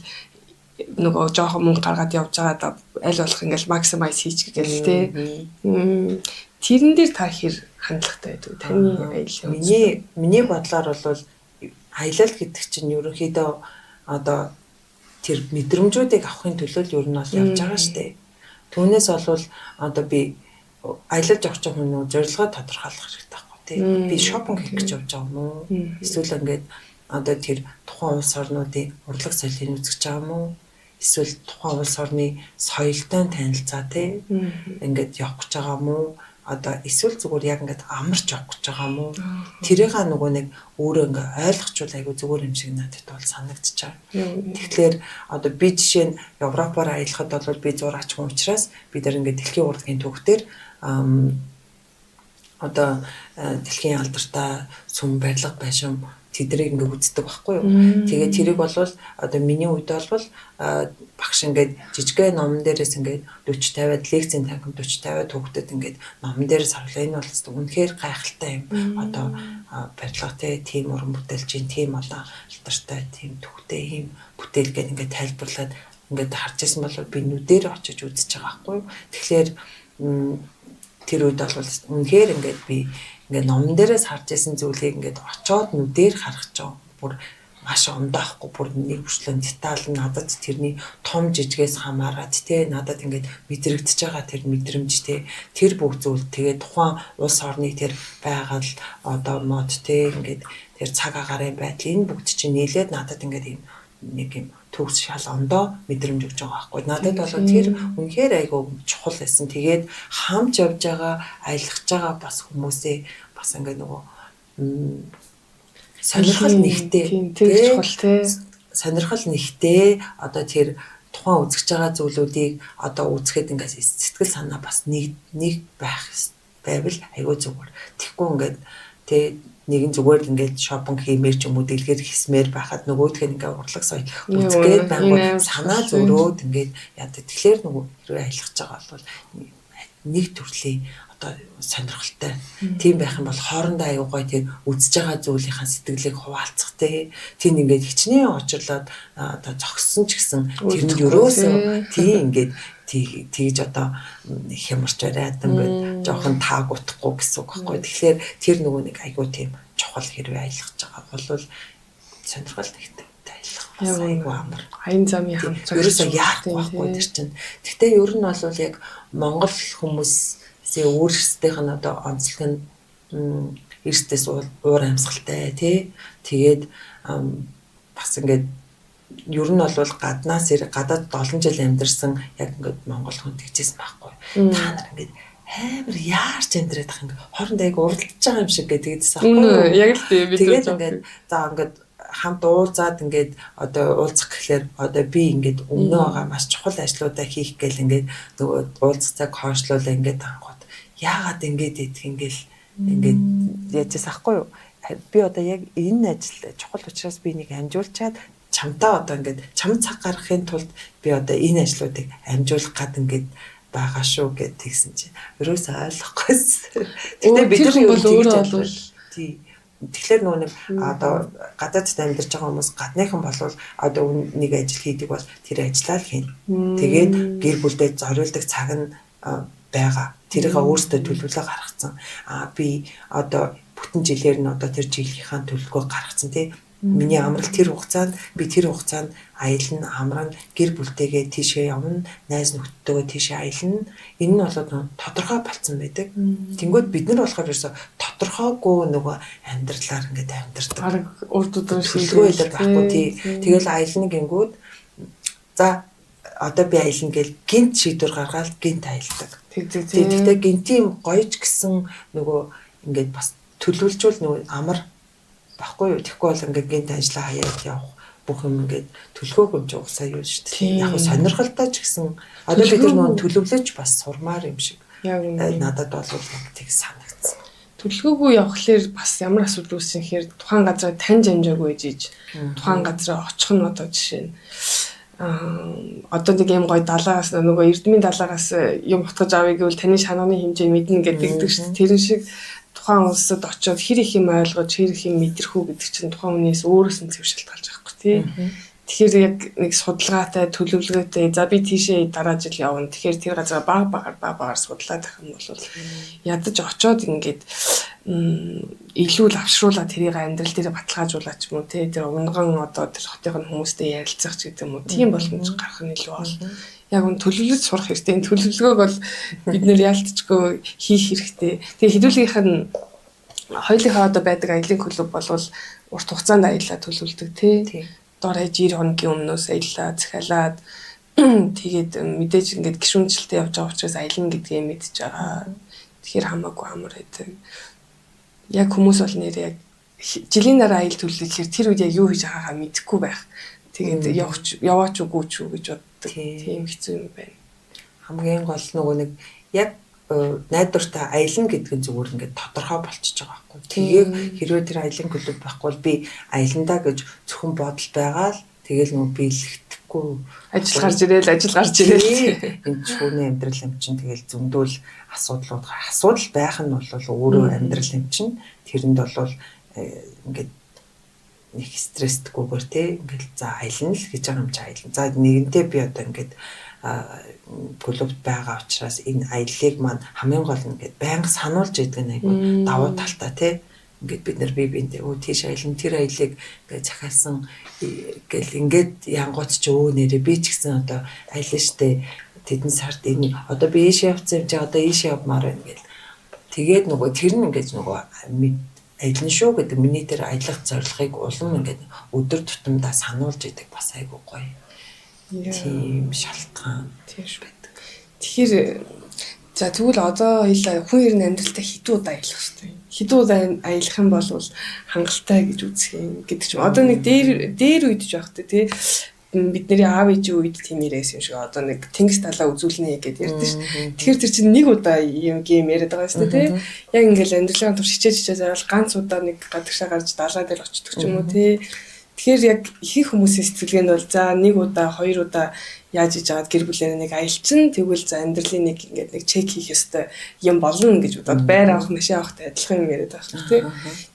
нөгөө жоохон мөнгө гаргаад явж байгаад аль болох ингээл максимайз хийчих гээл тий. Тэрэн дээр та хэр хандлагатай байдаг таны аялал? Миний бодлоор бол аялал гэдэг чинь ерөнхийдөө одоо тэр мэдрэмжүүдийг авахын төлөө л ер нь бол явж байгаа шүү дээ. Түүнээс бол одоо би аялалж явах чинь хүн нөгөө зорилгоо тодорхойлох хэрэгтэй байхгүй тий. Би шопинг хийх гэж явж байгаа юм уу? Эсвэл ингээд одоо тэр тухайн улс орнуудын урлаг соёлыг үзэж байгаа юм уу? Эсвэл тухайн улс орны соёлтой танилцаа тий. Ингээд явах гэж байгаа юм уу? Одоо эсвэл зүгээр яг ингээд амарч явах гэж байгаа юм уу? Тэрийг нөгөө нэг өөрөө ингээд ойлгочвол айгүй зүгээр юм шиг надад бол санагдчихаа. Тэгэхээр одоо би жишээ нь Европоор аялахад бол би зураач хүн учраас бид нар ингээд дэлхийн урлагийн түүхтэр одоо дэлхийн алдартай сүм барилга байшин тэдрийг ингээд үздэг байхгүй юу. Тэгээд тэрийг бол одоо миний үед бол багш ингээд жижигхэн номон дээрээс ингээд 40 50-аад лекцийн танхим 40 50-аад хүүхдэд ингээд номон дээрээс харуулаа. Энэ бол үнэхээр гайхалтай юм. Одоо барилгатай тийм уран бүтээлчин, тийм олон алдартай, тийм төвхтэй ийм бүтээл гээд ингээд тайлбарлаад ингээд харж ирсэн бол би нүдээр очиж үзэж байгаа байхгүй юу. Тэгэхээр тэр үед бол үнэхээр ингээд би ингээд номон дээрээс харж исэн зүйлийг ингээд очоод нүдээр харах ч бүр маш ондоохгүй бүр нэг хүртлэн деталь надад тэрний том жижигээс хамаарат те надад ингээд мэдрэгдэж байгаа тэр мэдрэмж те тэр бүх зүйл тэгээ тухайн улс орны тэр байгаль одоо мод те ингээд тэр цаг агаарын байдал энэ бүгд чинь нийлээд надад ингээд юм нэг юм төгс шал ондоо мэдрэмж өгч байгаа байхгүй. Надад бол тэр үнэхээр айгүй чухал байсан. Тэгээд хамж явж байгаа, аялах байгаа бас хүмүүсээ бас ингээд нөгөө сонирхол нэгтэй. Тэр чухал те. Сонирхол нэгтэй одоо тэр тухайн үзэж байгаа зүйлүүдийг одоо үзэхэд ингээд сэтгэл санаа бас нэг байх байвал айгүй зүгээр. Тэгэхгүй ингээд тэ нэгэн зүгээр л ингээд шопинг хиймээр ч юм уу дэлгэр хийсмээр байхад нөгөөх нь ингээд урлаг соёл үзгээд байнгут санаа зөрөөд ингээд яадаг. Тэгэхээр нөгөө хэрвээ аялах гэж байгаа бол нэг төрлийн одоо сонирхолтой тийм байх юм бол хоорондоо аягүй гоё тийм үзэж байгаа зүйлийнхаа сэтгэлийг хуваалцах тий. Тийм ингээд хичнээн учирлаад одоо зогссон ч гэсэн тэр нь ерөөсөө тийм ингээд тэгж одоо хямарч бариад ингээд жоохон тааг утахгүй гэсэн үг байхгүй. Тэгэхээр тэр нөгөө нэг айгүй тийм чухал хэрвээ аялах гэж байгаа бол сонирхол нэгтэй аялах бас айгүй амар. Аян замын хамт ерөөсөө яахгүй байхгүй тэр чинь. Гэхдээ ер нь бол яг Монгол хүмүүсээ өөрсдийнх нь одоо онцлог нь эрсдээс уур амьсгалтай тий. Тэгээд бас ингээд ер нь бол гаднаас гадаад 7 жил амьдарсан яг ингээд монгол хүн тэгжсэн байхгүй. Та нар ингээд амар яарч амьдраад ах ингээд хоорондоо яг уралдаж байгаа юм шиг гэдэгдсэн байхгүй. Үнэ яг л тийм бид тэгээд ингээд за ингээд хамт уулзаад ингээд одоо уулзах гэхлээр одоо би ингээд өмнөө байгаа маш чухал ажлуудаа хийх гээл ингээд нөгөө уулзах цаг хойшлуулаа ингээд ангууд яагаад ингээд идэх ингээл ингээд яажээс ахгүй юу. Би одоо яг энэ ажил чухал учраас би нэг амжуулчаад чамтаа одоо ингээд чам цаг гаргахын тулд би одоо энэ ажлуудыг амжуулах гад ингээд байгаа шүү гэд тэгсэн чинь ерөөсөө ойлгохгүйсэн. Гэтэ бид нар бол өөрөө бол тий. Тэгэхээр нөгөө нэг одоо гадаадд амьдарч байгаа хүмүүс гадныхан болвол одоо нэг ажил хийдэг бол тэр ажлаа л хийнэ. Тэгээд гэр бүлдээ зориулдаг цаг нь байгаа. Тэрийг өөрсдөө төлөвлөгөө гаргацсан. Аа би одоо бүтэн жилээр нь одоо тэр жилийнхаа төлөвлөгөө гаргацсан тий. Миний амралт тэр хугацаанд би тэр хугацаанд аялна, амрана, гэр бүлтэйгээ тийшээ явна, найз нөхдөдтэйгээ тийшээ аялна. Энэ нь болоод тодорхой болцсон байдаг. Тэнгүүд бид нар болохоор ерөөсө тодорхойгүй нөгөө амьдралаар ингээд амьдардаг. Бараг урд өдөр шилжүүлэл байхгүй тий. Тэгэл аялна гингүүд за одоо би аялна гэл гинт шийдвэр гаргаал гинт аялдаг. Тэгэхдээ гинтийн гоёж гэсэн нөгөө ингээд бас төлөвлөжүүл нөгөө амар баггүй юу. Тэгэхгүй бол ингээд гинт ажиллаа хаяад явах бүх юм ингээд төлөхөөг юм чи угсаа юу шүү дээ. Яг сонирхолтой ч гэсэн одоо бид нар нөгөө төлөвлөж бас сурмаар юм шиг. Надад бол яг тэг санагдсан. Төлөвлөгөөгүй явхлаар бас ямар асуудал үүсэх юм хэрэг тухайн газараа таньж амжаагүй жиж тухайн газараа очих нь одоо жишээ нь одоо нэг юм гоё далаагаас нөгөө эрдмийн далаагаас юм утгаж авъя гэвэл таны шанааны хэмжээ мэднэ гэдэг шүү дээ. Тэрэн шиг тухайн улсад очиод хэр их юм ойлгож, хэр их юм мэдрэх үү гэдэг чинь тухайн хүнээс өөрөөс нь зөв шалтгаалж байгаа хгүй тий. Тэгэхээр яг нэг судалгаатай, төлөвлөгөөтэй за би тийшээ дараа жил явна. Тэгэхээр тэр газараа баг багаар судлаад байх юм бол ядаж очиод ингээд илүү лавшруулаад тэрийг амьдрал дээр баталгаажуулаад ч юм уу тий тэр унган одоо тэр хотын хүмүүстэй ярилцах ч гэдэг юм уу тийм боломж гарах нь илүү бол яг үн төлөвлөж сурах хэрэгтэй. Энэ төлөвлөгөөг бол бид нэр яалтчгүй хийх хэрэгтэй. Тэгээ хэдүүлгийнх нь хоёулынхаа одоо байдаг аялын клуб болвол урт хугацаанд аялаа төлөвлөдөг тий. Дор хаяж 90 хоногийн өмнөөс аяллаа захиалаад тэгээд мэдээж ингээд гишүүнчлэлтэй явж байгаа учраас аялна гэдгийг мэдж байгаа. Тэгэхээр хамаагүй амар байдаг. Яг хүмүүс бол нэр яг жилийн дараа аял төлөвлөхээр тэр үед яг юу хийж байгаагаа мэдэхгүй байх. Тэгээд яваач үгүй ч үү гэж боддог. Тийм хэцүү юм байна. Хамгийн гол нөгөө нэг яг найдвартай аялна гэдэг нь зүгээр ингээд тодорхой болчихж байгаа байхгүй. Тэгээд хэрвээ тэр аялын клуб байхгүй бол би аяландаа гэж зөвхөн бодол байгаа л тэгэл нөгөө биелэхгүй ажил гарч ирээл энэ ч хүний амьдрал юм чинь тэгэл зөндөл асуудлууд асуудал байх нь бол өөрөө амьдрал юм чинь тэрэнд бол ингээд нэг стресстгүйгээр те ингээл за аялна л гэж байгаа юм чи аялна. За нэгэнтээ би одоо ингээд клубт байгаа учраас энэ аяллыг маань хамгийн гол нь ингээд байнга сануулж идэг нь айгүй давуу талтай те. Ингээд бид нар бие биендээ өө тийш аялна тэр аяллыг ингээд захиалсан гэл ингээд янгууц ч өө нэрээ би ч гэсэн одоо аялна штэ тэдэн сард энэ одоо би ийш явцсан юм чи одоо ийш явмаар байна гэл. Тэгээд нөгөө тэр нь ингээд нөгөө аялна шүү гэдэг миний тэр аялах зорилгыг улам ингээд өдөр тутамдаа сануулж идэг бас айгүй гоё. Тийм шалтгаан тийм шүү байдаг. Тэгэхээр за тэгвэл одоо хоёлаа хүн ер нь амьдралдаа хэдэн удаа аялах хэрэгтэй. Хэдэн удаа аялах юм бол хангалттай гэж үзэх юм гэдэг чинь одоо нэг дээр үед ч байх тий бидний аав ээжийн үед тийм яриасан юм шиг одоо нэг тэнгис талаа үзүүлнэ гэдээ ярьдэн ш. Тэгэхээр тэр чинь нэг удаа юм гейм яриад байгаа шүү дээ тий. Яг ингээл амьдралын турш хичээж заавал ганц удаа нэг гадагшаа гарч далаа дээр очдөг ч юм уу тий. Тэгэхээр яг ихэнх хүмүүсийн сэтгэлгээнд бол за нэг удаа хоёр удаа яаж иж аваад гэр бүлээр нэг аялчин тэгвэл за амьдралын нэг ингээд нэг чек хийх ёстой юм болно гэж бодоод байр авах, машин авахтай адилхан юм яриад байгаа шүү дээ.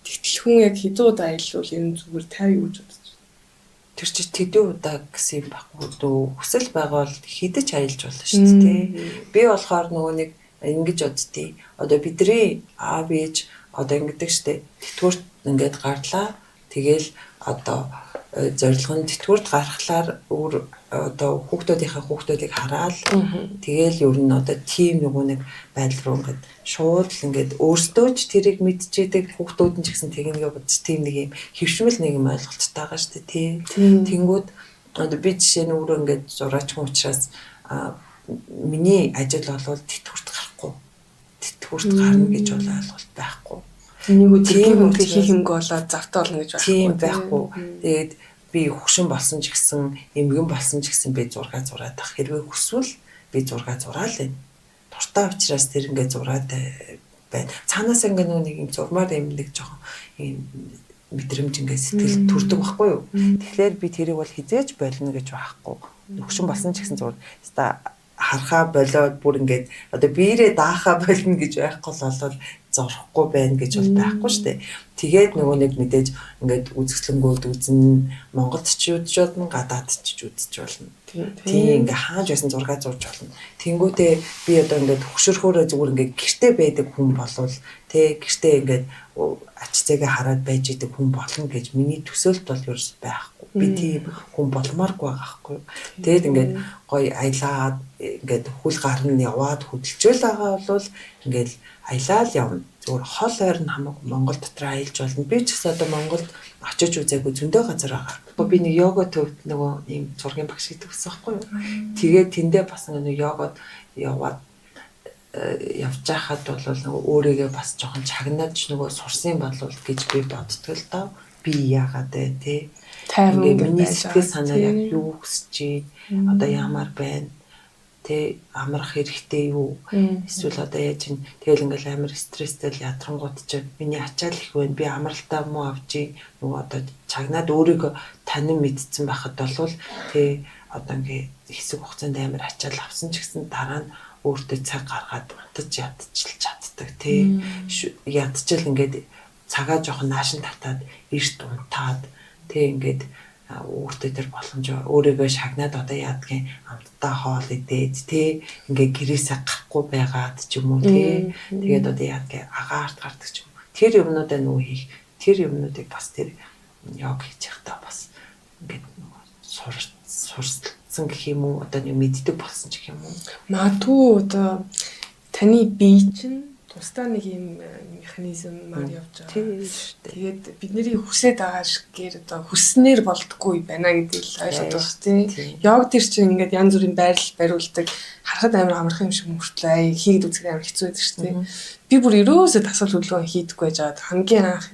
Тэгтэл хүн яг хэдэн удаа аялвал ер нь зүгээр 50 юу гэж бодож байна. Тэр чи тэдэн удаа гэсэн юм байхгүй дөө. Хүсэл байгаа бол хэдэж аялж болно шүү дээ. Би болохоор нөгөө нэг ингэж боддتي. Одоо бидний аав ээж одоо ингэдэг шүү дээ. Тэтгэврт ингээд гарлаа. Тэгэл одоо зорилго нь тэтгэврт гаргахлаар өөр одоо хүүхдүүдийнхээ хүүхдүүдийг хараал тэгэл ер нь одоо тийм нөгөө нэг байдал руу ингээд шууд л ингээд өөрсдөө ч тэрийг мэдчихэд хүүхдүүд нь ч гэсэн тэгнэгээ бодож тийм нэг юм хөвшмөл нэг юм ойлголттой байгаа шүү дээ тий. Тэнгүүд одоо би жишээ нь өөрөө ингээд зураач хүн учраас миний ажил бол тэтгэврт гарахгүй. Тэтгэврт гарна гэж бол ойлголт байхгүй. Нэг үгүй хийх юмгүй болоод завтай болно гэж байхгүй. Тийм байхгүй. Тэгээд би хөгшин болсон ч гэсэн, эмгэн болсон ч гэсэн би зураг зураад ах. Хэрвээ хүсвэл би зураг зураал байна. Дуртай учраас тэр ингээд зураад байна. Цаанаас ингээд нэг юм зурмаар юм нэг жоохон юм мэдрэмж ингээд сэтгэл төрдөг байхгүй юу? Тэгэхээр би тэрийг бол хизээж болно гэж байхгүй. Хөгшин болсон ч гэсэн зур. Хаста харахаа болоод бүр ингээд одоо биерээ даахаа болно гэж байхгүй л болол зурхгүй байна гэж бол байхгүй шүү дээ. Тэгээд нөгөө нэг мэдээж ингээд үзэсгэлэнгүүд үзэн, Монголд ч үзэж болно, гадаад ч үзэж болно. Тийм ингээ хааж байсан зураг зурж болно. Тэнгүүтээ би одоо ингээд хөгшөрхөөрөө зүгээр ингээд гэрте байдаг хүн болвол тэ гэртээ ингээд ач зээгээ хараад байж идэг хүн болно гэж миний төсөөлт бол ерөөс байхгүй. Би тийм хүн болмооргүй байгаа байхгүй. Тэгээд ингээд гоё аялаад ингээд хөл гарна яваад хөдөлжөөл байгаа бол ингээд аялал явна. Зүгээр хол ойр нь хамаагүй Монгол дотор аялж болно. Би ч гэсэн одоо Монголд очиж үзээгүй зөндөө газар байгаа. Би нэг йога төвд нөгөө ийм зургийн багш гэдэг гэсэн байхгүй юу. Тэгээд тэндээ бас нэг йогод яваад явж байхад бол нөгөө өөрийгөө бас жоохон чагнаад ч нөгөө сурсан болвол гэж би боддог л доо. Би яагаад вэ те? Тайван миний сэтгэл санаа яг юу хүсэж байна? Одоо ямар байна? Тэ амрах хэрэгтэй юу? Эсвэл одоо яаж юм тэгэл ингээл амар стресстэй л ядрангууд чи миний ачаал их байна. Би амралтаа муу авч нөгөө одоо чагнаад өөрийгөө танин мэдсэн байхад болвол тэ одоо ингээ хэсэг хугацаанд амар ачаал авсан ч гэсэн дараа нь өөртөө цаг гаргаад унтаж ядчил чаддаг тий. Ядчил ингээд цагаа жоохон наашин татаад эрт унтаад тий ингээд өөртөө тэр боломж өөрийгөө шагнаад одоо яадгийн амттай хоол идээд тий ингээ гэрээсээ гарахгүй байгаад ч юм уу тий тэгээд одоо яадгийн агаарт гардаг ч юм уу тэр юмнуудаа нөгөө хийх тэр юмнуудыг бас тэр йог хийж явахдаа бас ингээд нөгөө суралцсан гэх юм уу одоо нэг мэддэг болсон ч гэх юм уу. Магадгүй одоо таны бие чинь тусдаа нэг юм механизмаар явж байгаа. Тийм шүү дээ. Тэгээд бидний хүсээд байгаа шигээр одоо хүснээр болдгоо байна гэдгийг л ойлгоод байгаа шүү дээ. Йог дээр чинь ингээд янз бүрийн байрлал бариулдаг харахад амар амархан юм шиг мөртлөө ай хийгээд үзэх амар хэцүү байдаг шүү дээ. Би бүр ерөөсөө дасгал хөдөлгөөн хийдэггүй байжгаад хамгийн анх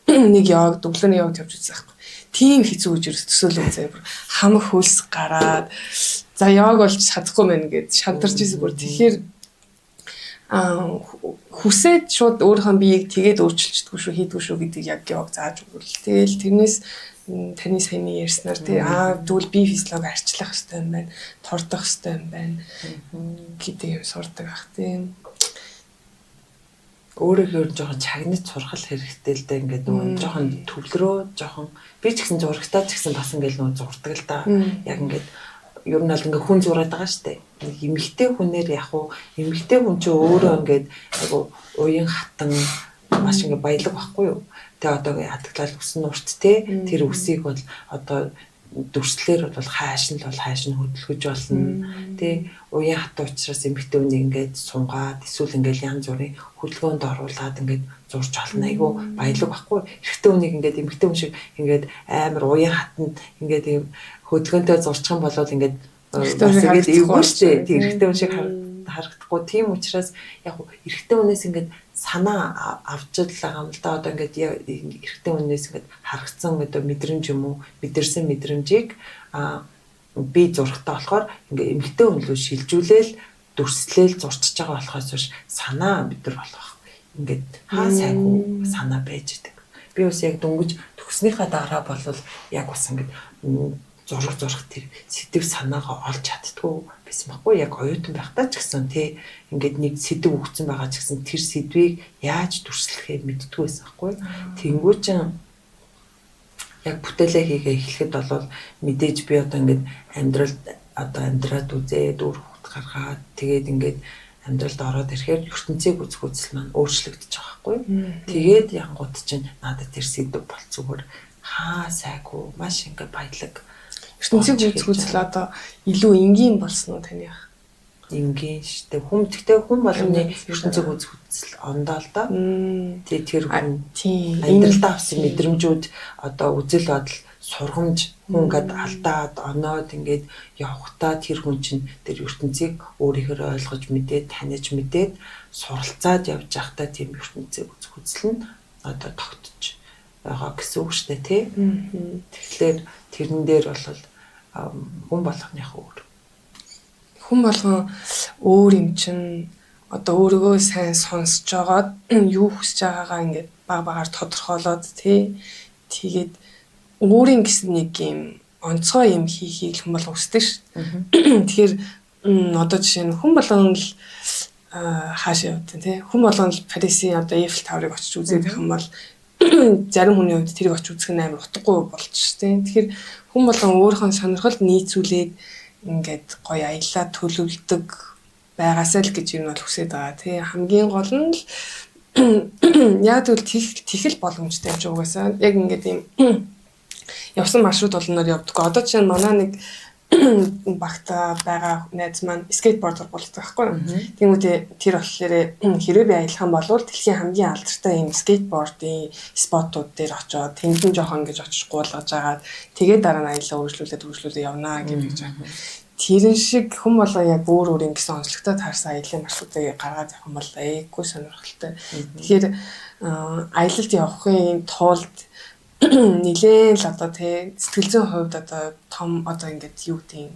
нэг йог өглөөний йог явж үзсэн байхгүй. Тийм хэцүү гэж ерөөс төсөөлөв заяа бүр хамаг хөлс гараад за йог болж чадахгүй мэн гэд шантарч ирсэн бүр. Тэгэхээр хүсээд шууд өөрийнхөө биеийг тэгээд өөрчилчдэггүй шүү хийдэггүй шүү гэдгийг яг йог зааж өгвөл. Тэгэл тэрнээс таны саяны ярьснаар тий тэгвэл бие физиологи арчлах хэрэгтэй юм байна, тордох хэрэгтэй юм байна гэдэг юм сурдаг ах тий. Өөрийгөө жоохон чагнаж сургал хэрэгтэй л дээ ингээд нөгөө жоохон төвлөрөө жоохон би ч гэсэн зурагтаа ч гэсэн бас ингээд нөгөө зурдаг л да. Яг ингээд ер нь бол ингээ хүн зураад байгаа штэ. Нэг эмэгтэй хүнээр яг уу эмэгтэй хүн чинь өөрөө ингээд айгу уян хатан маш ингээ баялаг байхгүй юу. Тэгээ одоо ингээ хатагтлал өсөн урт те тэр үсийг бол одоо дүрслэлээр бол хайш нь бол хайш нь хөдөлгөж болно. Тэ уян хатан учраас эмэгтэй хүнийг ингээд сунгаад эсвэл ингээд янз бүрийн хөдөлгөөнд оруулаад ингээд зурж болно. Айгу баялаг байхгүй. Эрэгтэй хүнийг ингээд эмэгтэй хүн шиг ингээд амар уян хатан ингээд ийм хөдөлгөөнтэй зурчих юм бол ингээд бас ингээд эвгүй шүү дээ. Тэр эрэгтэй хүн шиг харагдахгүй. Тийм учраас яг эрэгтэй хүнээс ингээд санаа авч л байгаа юм л да. Одоо ингээд эрэгтэй хүнээс ингээд харагдсан одоо мэдрэмж юм уу мэдэрсэн мэдрэмжийг би зурхтаа болохоор ингээд эмэгтэй хүн рүү шилжүүлээл дүрслээл зурчиж байгаа болохоос биш санаа бид нар болох ингээд хаа сайгүй санаа байж идэг. Би бас яг дөнгөж төгснөхийн дараа болвол яг бас ингээд зураг зурх тэр сэдв санаагаа олж чаддгүй байсан байхгүй. Яг оюутан байхдаа ч гэсэн тий ингээд нэг сэдв өгсөн байгаа ч гэсэн тэр сэдвийг яаж дүрслэхээ мэддэггүй байсан байхгүй. Тэнгүү чин яг бүтээлээ хийгээ эхлэхэд бол мэдээж би одоо ингээд амьдралд одоо амьдраад үзээд үр хөвгт гаргаад тэгээд ингээд амьдралд ороод ирэхээр ертөнцийг үзэх үзэл маань өөрчлөгдөж байгаа байхгүй. Тэгээд янгууд чинь надад тэр сэдв бол зүгээр хаа сайгүй маш ингээд баялаг ертөнцийг үзэх үзэл одоо илүү энгийн болсон уу таних? Энгийн шүү дээ. Хүм тэгтээ хүн болгоны ертөнцийг үзэх үзэл ондоо л доо. Тэгээ тэр хүн амьдралдаа авсан мэдрэмжүүд одоо үзэл бодол сургамж хүн ингээд алдаад оноод ингээд явхдаа тэр хүн чинь тэр ертөнцийг өөрийнхөө ойлгож мэдээд таних мэдээд суралцаад явж байхдаа тийм ертөнцийг үзэх үзэл нь одоо тогтож байгаа гэсэн үг шүү дээ тий. Тэгэхээр тэрэн дээр бол хүн болгоных өөр. Хүн болгон өөр юм чинь одоо өөрийгөө сайн сонсож байгаад юу хүсэж байгаагаа ингээд баг багаар тодорхойлоод тий. Тэгээд өөрийн гэсэн нэг юм онцгой юм хийхийг хүн болгон хүсдэг ш. Тэгэхээр одоо жишээ нь хүн болгон л хаашаа явдаг тий. Хүн болгон л Парисын одоо Эйфел таврыг очиж үзээд байх юм бол зарим хүний хувьд тэрийг очиж үзэх нь амар утгагүй болчих тийм. Тэгэхээр хүн болгон өөрийнхөө сонирхолд нийцүүлээд ингээд гоё аяллаа төлөвлөдөг байгаасай л гэж юм бол хүсэж байгаа тий. Хамгийн гол нь л яг тэгвэл тэгэл боломжтой юм чи угаасаа яг ингээд юм явсан маршрут олноор явдаг. Одоо чинь манай нэг багта байгаа найз маань скейтбордоор болдог байхгүй юу. Тэнгүүтээ тэр болохоор хэрвээ би аялах юм бол дэлхийн хамгийн алдартай юм скейтбордын спотууд дээр очоод тэнд нь жоохон ингэж очиж гуулгаж агаад тэгээд дараа нь аялаа үргэлжлүүлээд явнаа гэж байгаа. Тэрэн шиг хүн болоо яг өөр өөр ингэсэн онцлогтой таарсан аялын маршрутыг гаргаад явах юм бол айгүй сонирхолтой. Тэгэхээр аялалд явахын тулд нилээн л одоо тий сэтгэл зүйн хувьд одоо том одоо ингээд юу гэдэг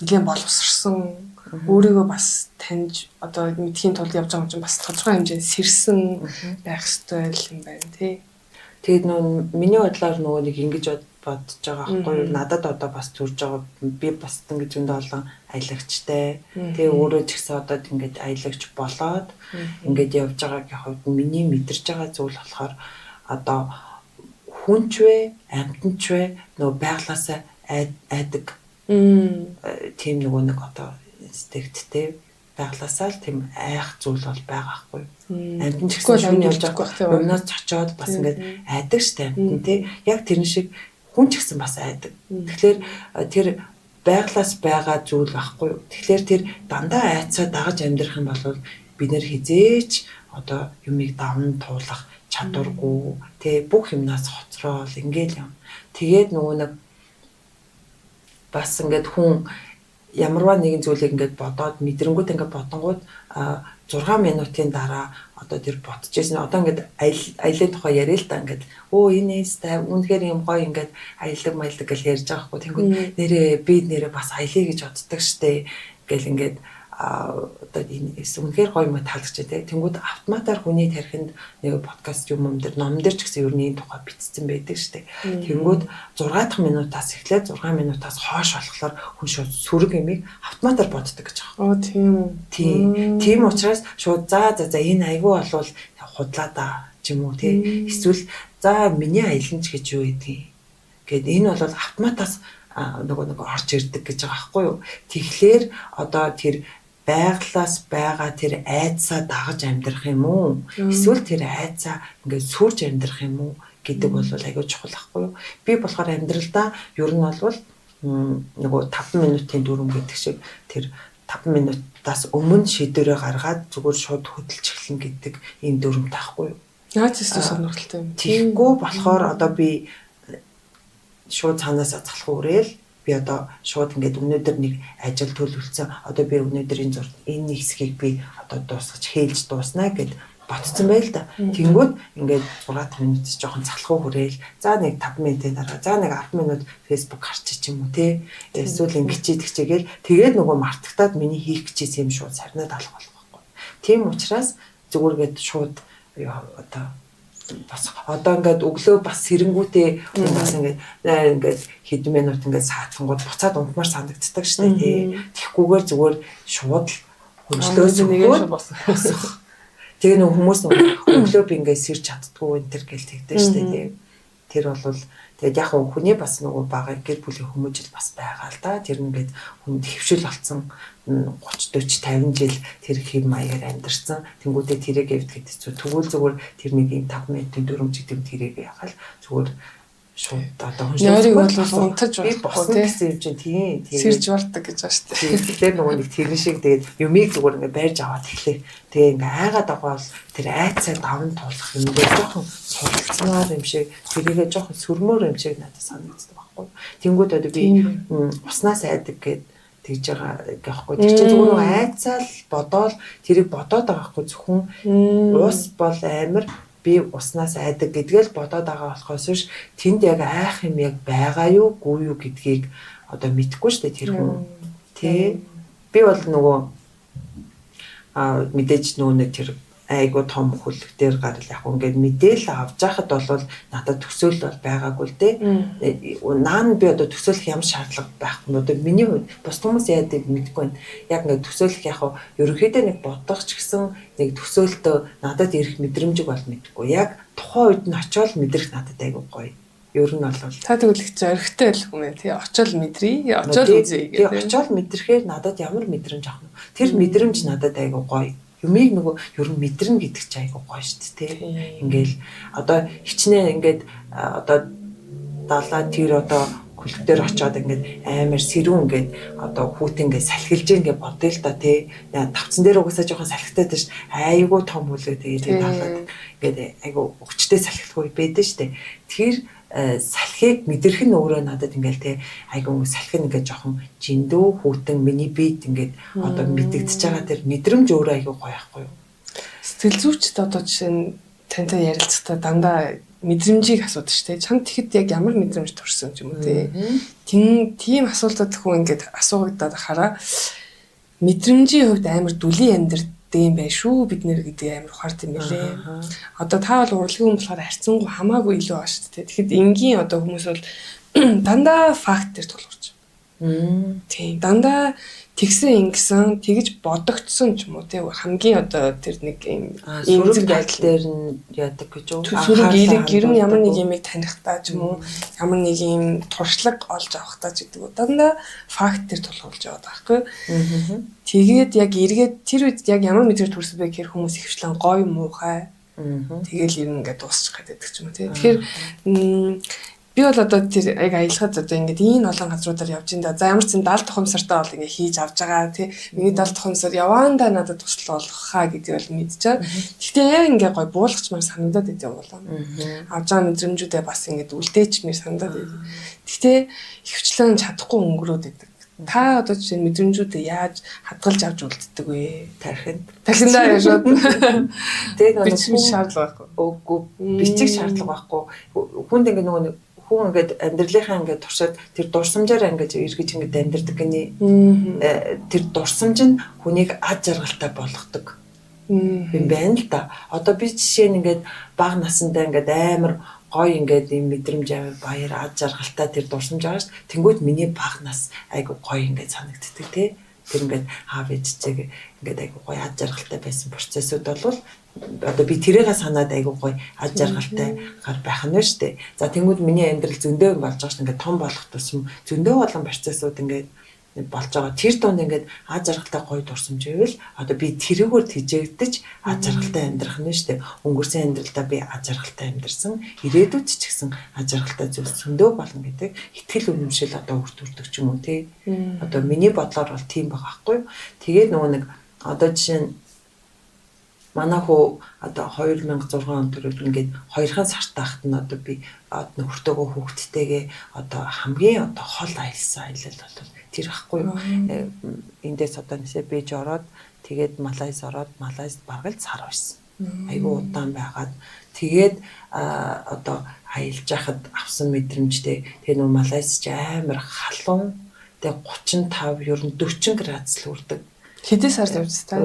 нилээн боловсрсон өөрийгөө бас таньж одоо мэдхийн тулд явж байгаа юм чинь бас тодорхой хэмжээнд сэрсэн байх ёстой юм байна тий. Тэгээд нөө миний бодлоор нөгөө нэг ингэж бодож байгаа байхгүй юу? Надад одоо бас төрж байгаа би бас ингэж зөндөө олон аялагчтай. Тэгээ өөрөө ч гэсэн одоо ингээд аялагч болоод ингээд явж байгаагийн хувьд миний мэдэрч байгаа зүйл болохоор одоо хүн ч вэ, амьтан ч вэ нөгөө байглаасаа айдаг. Тийм нөгөө нэг одоо инстинкттэй байглаасаа л тийм айх зүйл бол байгаа байхгүй юу. Амьтан ч гэсэн шүн явж байгаа өмнөөс цочоод бас ингээд айдаг штэ амьтан тий. Яг тэрэн шиг хүн ч гэсэн бас айдаг. Тэгэхээр тэр байглаас байгаа зүйл байхгүй юу. Тэгэхээр тэр дандаа айцаа дагаж амьдрах юм бол бид нэр хизээч одоо юмыг давн туулах чадваргүй тий бүх юмнаас хоцроол ингээл юм. Тэгээд нөгөө нэг бас ингээд хүн ямарваа нэгэн зүйлийг ингээд бодоод мэдрэнгүүд ингээд бодонгууд 6 минутын дараа одоо тэр бодож ирсэн. Одоо ингээд аялын тухай яриа л да ингээд энэ инста үнэхээр юм гоё ингээд аялдаг маялдаг гэж ярьж байгаа хгүй. Тэнгүүд нэрээ би нэрээ бас аялъя гэж боддог штэ гэл ингээд одоо энэ үнэхээр гоё юм таалагдчих тий. Тэнгүүд автоматар хүний тархинд нэг подкаст юм юм дээр ном дээр ч гэсэн ер нь энэ тухай бичсэн байдаг штэ. Тэнгүүд 6 дахь минутаас эхлээд 6 минутаас хойш болохоор хүн шууд сөрөг юмыг автоматар боддог гэж байгаа. Оо тийм үү. Тийм. Тийм учраас шууд за за за энэ айгүй болвол худлаа да ч юм уу тий. Эсвэл за миний аялал ч гэж юу гэдгийг. Гэт энэ бол автоматаас нөгөө нэг орж ирдэг гэж байгаа байхгүй юу. Тэгэхээр одоо тэр байглаас байгаа тэр айдсаа дагаж амьдрах юм уу? Эсвэл тэр айдсаа ингээд сүрж амьдрах юм уу гэдэг бол айгүй чухал байхгүй юу? Би болохоор амьдралдаа ер нь бол нөгөө 5 минутын дүрм гэдэг шиг тэр 5 минутаас өмнө шийдвэрээ гаргаад зүгээр шууд хөдөлж эхлэн гэдэг ийм дүрмтэй байхгүй юу? Яаж ч сонирхолтой юм. Тэгэхгүй болохоор одоо би шууд цаанаасаа залхуу үрээл би одоо шууд ингээд өнөөдөр нэг ажил төлөвлөсөн. Одоо би өнөөдөр энэ энэ хэсгийг би одоо дуусгаж хээлж дууснаа гэд ботцсон байл да. Тэнгүүд ингээд 6 минут жоохон залхуу хүрээл. За нэг 5 минутын дараа за нэг 10 минут Facebook харчих ч юм уу те. Эсвэл ингэж тэгчээгээл тэгээд нөгөө мартагтаад миний хийх гэжсэн юм шууд сарнаад алах болох байхгүй. Тийм учраас зүгээр гээд шууд одоо бас одоо ингээд өглөө бас сэрэнгүүтээ бас ингээд ингээд хэдэн минут ингээд саатангууд буцаад унтмаар санагддаг шүү дээ тий. Тэгхгүйгээр зүгээр шууд л хөнжлөөс өгөөд босох. Тэгээ нөх хүмүүс өглөө би ингээд сэрч чаддгүй энэ төр гэл тэгдэг шүү дээ тий. Тэр бол тэгээд яг хүний бас нөгөө бага гэр бүлийн хүмүүжил бас байгаа л да. Тэр ингээд хүнд хөвшил болсон 30 40 50 жил тэр хэв маягаар амьдарсан. Тэнгүүдээ тэрэг эвдэхэд хэцүү. Тэгвэл зүгээр тэр нэг юм 5 минутын дүрмж гэдэг юм тэрэг яхал зүгээр шууд одоо хүншлэг бол унтаж болохгүй гэсэн юм чинь тийм. Сэрж болдог гэж байна шүү дээ. Тэгэхээр нөгөө нэг тэрэн шиг тэгээд юмыг зүгээр ингээд барьж аваад эхлэв. Тэгээ ингээд айгаад байгаа бол тэр айцаа даван туулах юм дээр жоохон суралцмаар юм шиг тэрийгээ жоохон сөрмөр юм шиг надад санагддаг байхгүй. Тэнгүүд одоо би уснаас айдаг гэд тэгж байгаа гэхгүй. Тэр чинь зүгээр нөгөө айцаа л бодоол тэрийг бодоод байгаа байхгүй зөвхөн ус бол амар би уснаас айдаг гэдгээл бодоод байгаа болохоос биш тэнд яг айх юм яг байгаа юу гүү юу гэдгийг одоо мэдэхгүй шүү дээ тэр хүн. Тэ би бол нөгөө мэдээж нөгөө нэг тэр Айгу том хөлөг дээр гарал яг ингээд мэдээлэл авч яхад бол надад төсөөлөл бол байгаагүй л дээ. Наан би одоо төсөөлөх ямар шаардлага байхгүй. Одоо миний хувьд бус хүмүүс яадаг мэдэхгүй байна. Яг ингээд төсөөлөх яг ерөнхийдөө нэг бодох ч гэсэн нэг төсөөлтөө надад ирэх мэдрэмжийг бол мэдэхгүй. Яг тухайн үед нь очиод мэдрэх надад айгу гоё. Ер нь бол та тэгвэл их зоригтой л хүн ээ тий. Очоод мэдрий, очоод үзье гэх. Тий, очоод мэдрэхээр надад ямар мэдрэмж авах нь. Тэр мэдрэмж надад айгу гоё. Юмыг нөгөө ер нь мэдрэн гэдэг чинь айгу гоё шүү дээ тий. Ингээл одоо хичнээн ингээд одоо далаа тэр одоо хөлөг дээр очиод ингээд амар сэрүүн ингээд одоо хүүтэн ингээд салхилж гин гэж бодъё л да тий. Тавцан дээр угаасаа жоохон салхитай дээ ш. Айгу том хөлөг тэгээд далаад ингээд айгу өгчтэй салхилгүй байдэн шүү дээ. Тэр салхийг мэдрэх нь өөрөө надад ингээл те айгу салхи нь ингээд жоохон жиндүү хүүтэн миний биед ингээд одоо мэдэгдэж байгаа тэр мэдрэмж өөрөө айгу гоё байхгүй юу. Сэтгэл зүйчд одоо жишээ нь тантай ярилцахдаа дандаа мэдрэмжийг асуудаг шүү дээ. Чамд тэгэхэд яг ямар мэдрэмж төрсөн ч юм уу те. Тийм асуултад хүн ингээд асуугадаад хараа мэдрэмжийн хувьд амар дүлийн амьдрал юм байна шүү бид нэр гэдэг амар ухаарт юм билээ. Одоо та бол урлагийн хүн болохоор харьцангуй хамаагүй илүү байгаа шүү дээ. Тэгэхэд энгийн одоо хүмүүс бол дандаа факт дээр тулгуурч. Тийм. Дандаа тэгсэн ингэсэн тэгж бодогдсон ч юм уу тий хамгийн одоо тэр нэг юм сөрөг байдал дээр нь яадаг гэж үү? Сөрөг эерэг гэрэн ямар нэг юмыг танихдаа ч юм уу ямар нэг юм туршлага олж авахдаа ч гэдэг үү. Дандаа факт дээр тулгуурлаж яваад байгаа байхгүй. Тэгээд яг эргээд тэр үед яг ямар мэдрэмж төрсөн бэ гэхээр хүмүүс ихвчлэн гоё муухай. Тэгэл ер нь ингээд дуусчих гэдэг ч юм уу тий. Тэгэхээр би бол одоо тэр яг аялахад одоо ингээд ийм олон газруудаар явж ин да. За ямар ч зэн 70 тухамсартай бол ингээд хийж авч байгаа тий. Миний 70 тухамсар яваандаа надад тусал болохаа гэдгийг бол мэдчихэв. Гэхдээ яг ингээд гой буулгачмаар санагдаад идэв болоо. Авч байгаа мэдрэмжүүдээ бас ингээд үлдээчмээр санагдаад идэв. Гэхдээ ихэвчлэн чадахгүй өнгөрөөд идэг. Та одоо жишээ нь мэдрэмжүүдээ яаж хадгалж авч үлддэг вэ? Тархинд. Тархиндаа шууд. Тэгээд бичих шаардлага байхгүй. Үгүй бичих шаардлага байхгүй. Хүнд ингээд нөгөө хүн ингээд амьдралынхаа ингээд туршаад тэр дурсамжаараа ингээд эргэж ингээд амьдардаг гинэ. Тэр дурсамж нь хүнийг ад жаргалтай болгодог юм байна л да. Одоо би жишээ нь ингээд бага насндаа ингээд амар гоё ингээд юм мэдрэмж амар баяр ад жаргалтай тэр дурсамж байгаа шүү. Тэнгүүд миний бага нас айгу гоё ингээд санагддаг тий. Тэр ингээд аав ээжтэйг ингээд айгу гоё ад жаргалтай байсан процессууд бол одоо би тэрийгээ санаад айгу гоё ад жаргалтай гар байх нь шүү дээ. За тэнгүүд миний амьдрал зөндөө болж байгаа шүү. Ингээд том болох тусам зөндөө олон процессууд ингээд болж байгаа. Тэр дунд ингээд ад жаргалтай гоё дурсамж байвал одоо би тэрүүгээр тэжээгдэж ад жаргалтай амьдрах нь шүү дээ. Өнгөрсөн амьдралдаа би ад жаргалтай амьдарсан, ирээдүйд ч гэсэн ад жаргалтай зүйлс зөндөө болно гэдэг итгэл үнэмшил одоо үр төрдөг ч юм уу тий. Одоо миний бодлоор бол тийм байгаа байхгүй юу. Тэгээд нөгөө нэг одоо жишээ нь манай хүү одоо 2006 он төрөл ингээд 2хан сард тахт нь одоо би нөхөртөөгөө хүүхдтэйгээ одоо хамгийн одоо хол аялсан аялал бол тэр ахгүй юу. Эндээс одоо нисээ Бэж ороод тэгээд Малайз ороод Малайзд бараг л сар байсан. Айгүй удаан байгаад тэгээд одоо аялж байхад авсан мэдрэмжтэй. Тэгээд нөө Малайз ч амар халуун тэгээд 35 ер нь 40 градус л хүрдэг. Хэдэн сард явж та?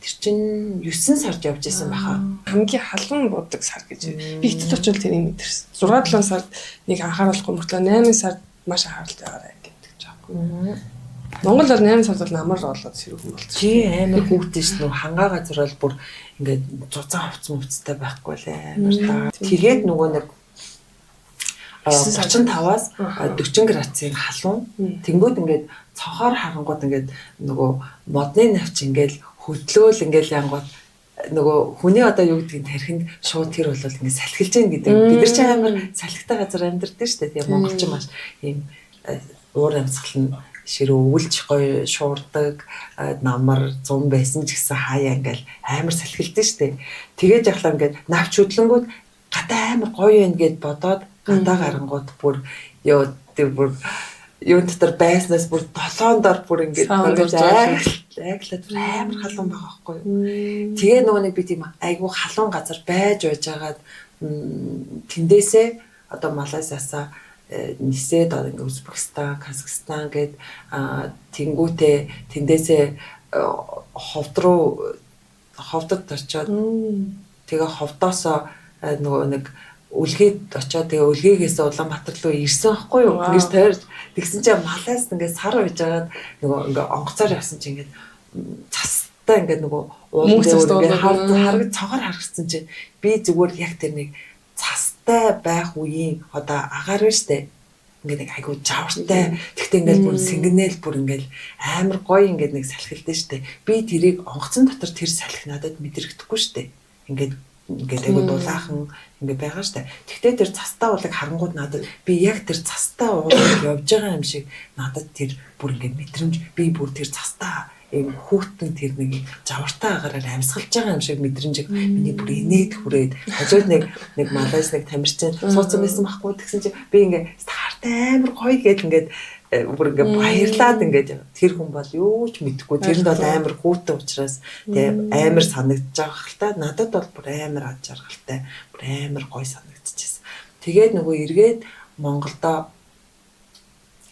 Тэр чинь 9 сард явж исэн баха. Хамгийн халуун буудаг сар гэж. Би хэтэд очивол тэрийг мэдэрсэн. 6 7 сард нэг анхааруулахгүй мөртлөө 8 сард маш анхааралтай байгаарай гэдэг ч аахгүй. Монгол бол 8 сард бол намар болоод сэрүүхэн болчих. Тий амар хүүхдэн ш нөө хангаа газар бол бүр ингээд зузаан хувцас мөвцтэй байхгүй л амар та. Тэгээд нөгөө нэг 35-аас 40 градусын халуун. Тэнгүүд ингээд цонхоор харангууд ингээд нөгөө модны навч ингээд хөдлөөл ингээл янгууд нөгөө хүний одоо юу гэдгийг тархинд шууд тэр бол ингээд салхилж гин гэдэг. Бид нар ч амар салхитай газар амьдардаг шүү дээ. Тэгээ монголчин маш ийм уур амьсгал нь ширээ өвлж гоё шуурдаг, намар зум байсан ч гэсэн хаяа ингээл амар салхилдаг шүү дээ. Тэгээд яхлаа ингээд навч хөдлөнгүүд гадаа амар гоё юм гэд бодоод гадаа гарангууд бүр ёо тэр бүр юун дотор байснаас бүр долоон дор бүр ингээд айглаад бүр амар халуун байгаа байхгүй юу. Тэгээ нөгөө нэг би тийм айгүй халуун газар байж байжгаад тэндээсээ одоо Малайзиасаа нисээд одоо ингээд Узбекистан, Казахстан гээд тэнгүүтээ тэндээсээ ховд руу Ховдод очиод тэгээ ховдоосоо нөгөө нэг Өлгийд очиод тэгээ Өлгийгээс Улаанбаатар руу ирсэн байхгүй юу? Ингэж тойрж тэгсэн чинь Малайз ингээд сар уйж агаад нөгөө ингээ онгоцоор явсан чинь ингээд цастай ингээд нөгөө уулын дээр ингээд хараг цогоор харагдсан чинь би зүгээр яг тэр нэг цастай байх үеийн одоо агаар байна штэ. Ингээд нэг айгуу жавартай. Тэгтээ ингээд бүр сэнгэнэл бүр ингээд амар гоё ингээд нэг салхилдээ штэ. Би тэрийг онгоцон дотор тэр салхи надад мэдрэгдэхгүй штэ. Ингээд айгуу дулаахан ингээд байгаа штэ. Тэгтээ тэр цастай уулыг харангууд надад би яг тэр цастай уулыг явж байгаа юм шиг надад тэр бүр ингээд мэдрэмж би бүр тэр цастай юм хүүхдэн тэр нэг жавартай агаараар амьсгалж байгаа юм шиг мэдрэмж миний бүр инээд хүрээд хажууд нэг Малайз нэг тамирчин сууцсан байсан байхгүй тэгсэн чинь би ингээд хартай амар гоё гэл ингээд бүр ингээд баярлаад ингээд тэр хүн бол юу ч мэдэхгүй тэрэнд бол амар хүүтэн учраас тэг амар санагдаж байгаа хэл та надад бол бүр амар ад жаргалтай бүр амар гоё санагдчихсэн. Тэгээд нөгөө эргээд Монголдо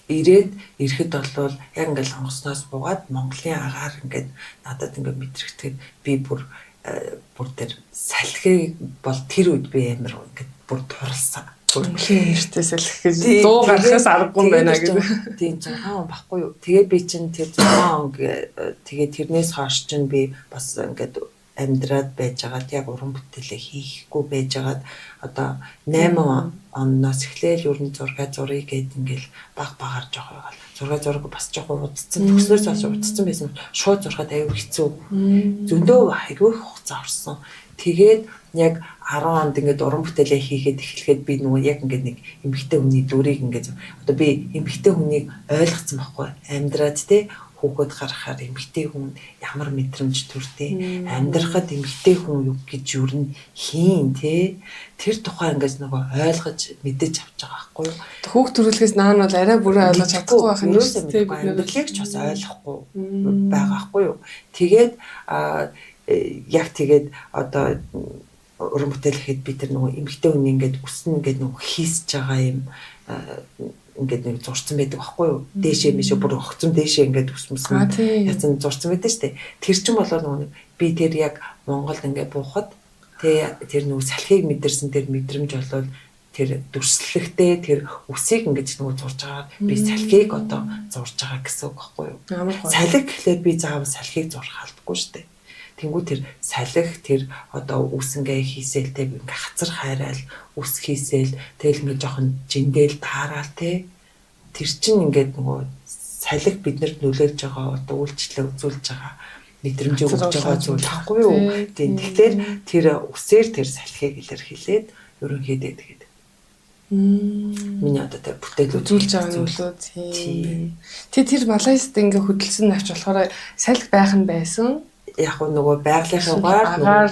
ирээд ирэхэд бол яг ингээл онгоцноос буугаад Монголын агаар ингээд надад ингээд мэдрэгдэхэд би бүр тэр салхи бол тэр үед би амар ингээд бүр дурлсан. Монголын нэртэй салхи гэж 100 гарахаас аргагүй юм байна гэдэг. Тийм 6 он баггүй юу. Тэгээ би чинь тэр 6 он тэгээ тэрнээс хойш чинь би бас ингээд амьдраад байжгаад яг уран бүтээлээ хийхгүй байжгаад одоо 8 оноос эхлээл ер нь зураг зуръя гэд ингээл баг багаар жоох байгаал. Зураг зураг бас жоох удцсан. Төгснөөс хойш удцсан байсан. Шууд зурхад аюу хэцүү. Зөндөө аюу их хугацаа орсон. Тэгээд яг 10 онд ингээд уран бүтээлээ хийгээд эхлэхэд би нөгөө яг ингээд нэг эмэгтэй хүний дүрийг ингээд одоо би эмэгтэй хүнийг ойлгоцсон байхгүй амьдраад те хүүхэд гаргахаар эмэгтэй хүн ямар мэдрэмж төрдөө амьдрахад эмэгтэй хүн юу гэж юу н хийн те тэр тухай ингээд нөгөө ойлгож мэдэж авч байгаа байхгүй юу. Хүүхд төрүүлэхээс наан бол арай бүрэн ойлгож чадахгүй байх нь шүү дээ. Бид амьдралыг ч бас ойлгохгүй байгаа байхгүй юу. Тэгээд яг тэгээд одоо уран бүтээл гэхэд би тэр нөгөө эмэгтэй хүн ингээд өснө ингээд нөгөө хийсэж байгаа юм ингээд нэг зурцсан байдаг байхгүй юу? Дээшээ мишээ бүр огцом дээшээ ингээд өсмөсөн. Яцсан зурцсан байдаг шүү дээ. Тэр чинь болоо нөгөө би тэр яг Монголд ингээд буухад тэр нөгөө салхийг мэдэрсэн тэр мэдрэмж болол тэр дүрслэгтэй тэр үсийг ингэж нөгөө зурж байгаа би салхийг одоо зурж байгаа гэсэн үг байхгүй юу? Салхи гэхлээр би заавал салхийг зурх албагүй шүү дээ. Тэнгүү тэр салхи тэр одоо үс ингээ хийсэл тэ ингээ хацар хайраал үс хийсэл тэгэл ингээ жоохон жиндээл таараал тэ тэр чинь ингээд нөгөө салхи биднэрт нөлөөлж байгаа одоо үйлчлэл үзүүлж байгаа мэдрэмжийг өгч байгаа зүйл байхгүй юу? Тийм тэгэхээр тэр үсээр тэр салхийг илэрхийлээд ерөнхийдөө тэгээд миний одоо тэр бүтээл үзүүлж байгаа нөлөө тийм. Тэр Малайзд ингээ хөдөлсөн навч болохоор салхи байх нь байсан. Яг нөгөө байгалийнхаа агаар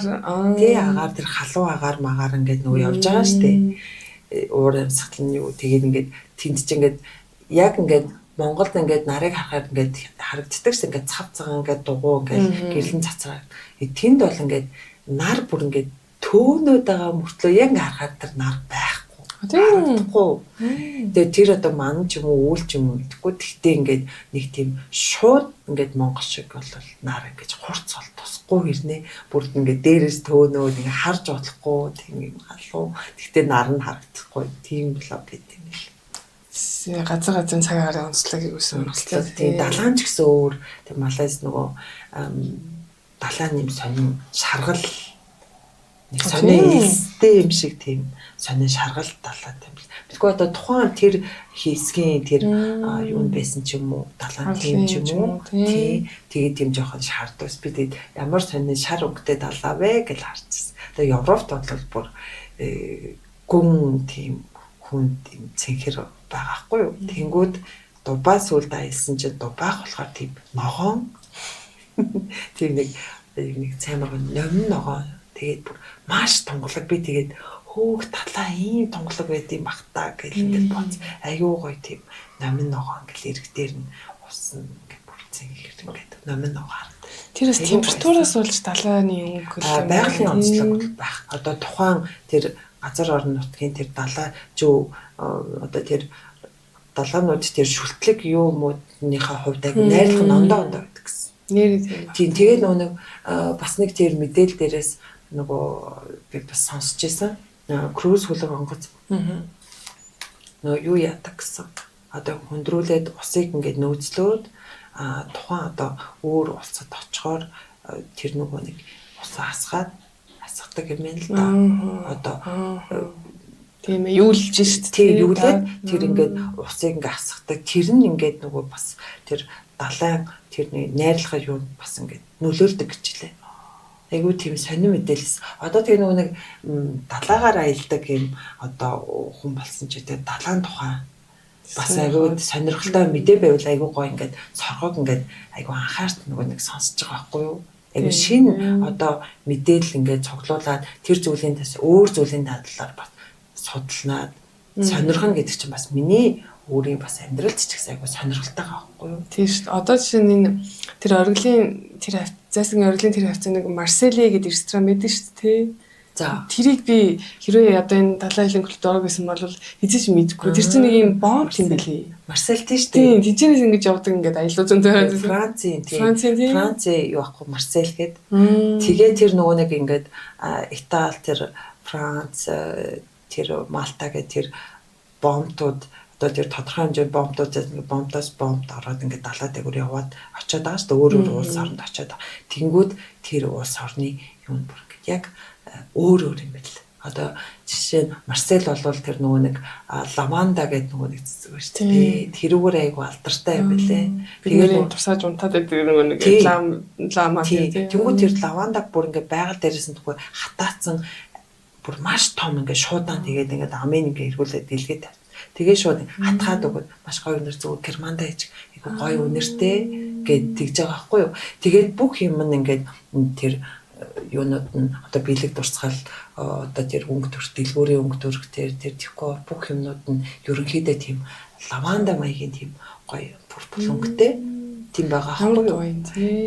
тий агаар тэр халуун агаар магаар ингээд нөгөө явж байгаа шүү дээ. Уур амьсгал нь юу тэгээд ингээд тэнд чинь ингээд яг ингээд Монголд ингээд нарыг харахаар ингээд харагддаг шин ингээд цав цагаан ингээд дугуй ингээд гэрлэн цацраа. Тэнд бол ингээд нар бүр ингээд төөнөөд байгаа мөртлөө яг ингээд харахаар тэр нар байхгүй. Харагдахгүй. Тэгээ тэр одоо ман ч юм уу үйл ч юм уу мэдэхгүй. Тэгтээ ингээд нэг тийм шууд ингээд монгол шиг бол нар ингээд хурц бол тусахгүй хэрнээ. Бүр ингээд дээрээс төөнөөд ингээд харж болохгүй тийм юм халуу. Тэгтээ нар нь харагдахгүй. Тийм болоо байт юм л. Газар газрын цаг агаарын онцлог юусэн онцлог. Тийм далайн ч гэсэн өөр. Тэг Малайз нөгөө далайн юм сонин шаргал нэг сонин элстэй юм шиг тийм сонин шаргал далаа тийм л. Мэдгүй одоо тухайн тэр хийсгийн тэр юу байсан ч юм уу далайн тийм ч юм уу тий тэгээд тийм жоохон шаардвас би тэгээд ямар сонин шар өнгөтэй далаа вэ гэж харчихсан. Тэгээ Европт бол бүр гүн тийм хүн тийм цэнхэр байгаа хгүй юу. Тэнгүүд Дубай сүлд аялсан чинь Дубайх болохоор тийм ногоон тийм нэг нэг цаймар номин ногоон тэгээд бүр маш тунгалаг би тэгээд хөөх талаа ийм тунгалаг байд юм бах та гэл ингээд боц аюу гоё тийм номин ногоон гэл эрэг дээр нь усан ингээд бүр цэнхэр ингээд номин ногоон харагдав. Тэрээс температураас болж далайны өнгө байгалийн онцлог байх. Одоо тухайн тэр газар орон нутгийн тэр далай жөө одоо тэр далайнууд тэр шүлтлэг юу муудныхаа хувьд аяг найрлах нь ондоо ондоо байдаг гэсэн. Нэр тийм. Тийм, тэгээд нөгөө нэг бас нэг тэр мэдээлэл дээрээс нөгөө би бас сонсч байсан. Круз хөлөг онгоц. Нөгөө юу яадаг гэсэн. Одоо хөндрүүлээд усыг ингээд нөөцлөөд тухайн одоо өөр улсад очихоор тэр нөгөө нэг усаа асгаад асгадаг юм байна л да. Одоо тийм ээ, юулж шít. Тийм, юулээд тэр ингээд усыг ингээд асгадаг. Тэр нь ингээд нөгөө бас тэр далайн тэр найрлахаа юу бас ингээд нөлөөлдөг гэж хэлээ. Айгуу тийм сонир мэдээлэлс. Одоо тэр нөгөө нэг далаагаар аялдаг юм одоо хүн болсон ч гэдэг далайн тухай бас айгуу сонирхолтой мэдээ байвал айгуу гоё ингээд соргог ингээд айгуу анхаарч нөгөө нэг сонсож байгаа байхгүй юу? Айгуу шинэ одоо мэдээлэл ингээд цуглуулад тэр зүйлийн тас өөр зүйлийн талаар бас судалнаад сонирхно гэдэг чинь бас миний өөрийн бас амьдралд ч гэсэн айгуу сонирхолтой байгаа байхгүй юу? Тийм шүү дээ. Одоо жишээ нь энэ тэр оргилын тэр зайсан оргилын тэр хавцаа нэг Марселе гэдэг ресторан байдаг шүү дээ, тий. За. Тэрийг би хэрвээ одоо энэ далайн хэлэн клубт орог гэсэн бол хэзээ ч мэдэхгүй. Тэр чинь нэг юм бомб юм бэлээ. Марсель тийм шүү дээ. Тийм, тэжээс ингэж явдаг ингээд аялал зөндөөр. Францын тийм. Францын юу ахгүй Марсель гээд. Тэгээ тэр нөгөө нэг ингээд Итали тэр Франц тэр Малта гээд тэр бомбтууд одоо тэр тодорхой хэмжээний бомбтууд ингээд бомбтоос бомбт ороод ингээд далаа дээгүүр яваад очиод байгаа шүү дээ. Өөр өөр улс оронд очиод. Тэнгүүд тэр улс орны юм бүр ингээд яг өөр өөр юм байл. Одоо жишээ нь Марсель болвол тэр нөгөө нэг лаванда гэдэг нөгөө нэг цэцэг байна шүү дээ. Тэрүүгээр айгу алдартай юм байлээ. Тэгээд тусааж унтаад байдаг нөгөө нэг лама тийм. Тэнгүү тэр лавандаг бүр ингээд байгаль дээрээс нь түгөө хатаацсан бүр маш том ингээд шуудан тэгээд ингээд амын ингээд эргүүлээд дэлгээд тавь. Тэгээ шууд хатгаад өгөөд маш гоё үнэр зүгээр Германда хийж айгу гоё үнэртэй гэд тэгж байгаа байхгүй юу. Тэгээд бүх юм нь ингээд тэр юунууд нь одоо бэлэг дурсгал одоо тэр өнгө төрх дэлгүүрийн өнгө төрх тэр декор бүх юмнууд нь ерөнхийдөө тийм лаванда маягийн тийм гоё пурпл өнгөтэй тийм байгаа байхгүй юу.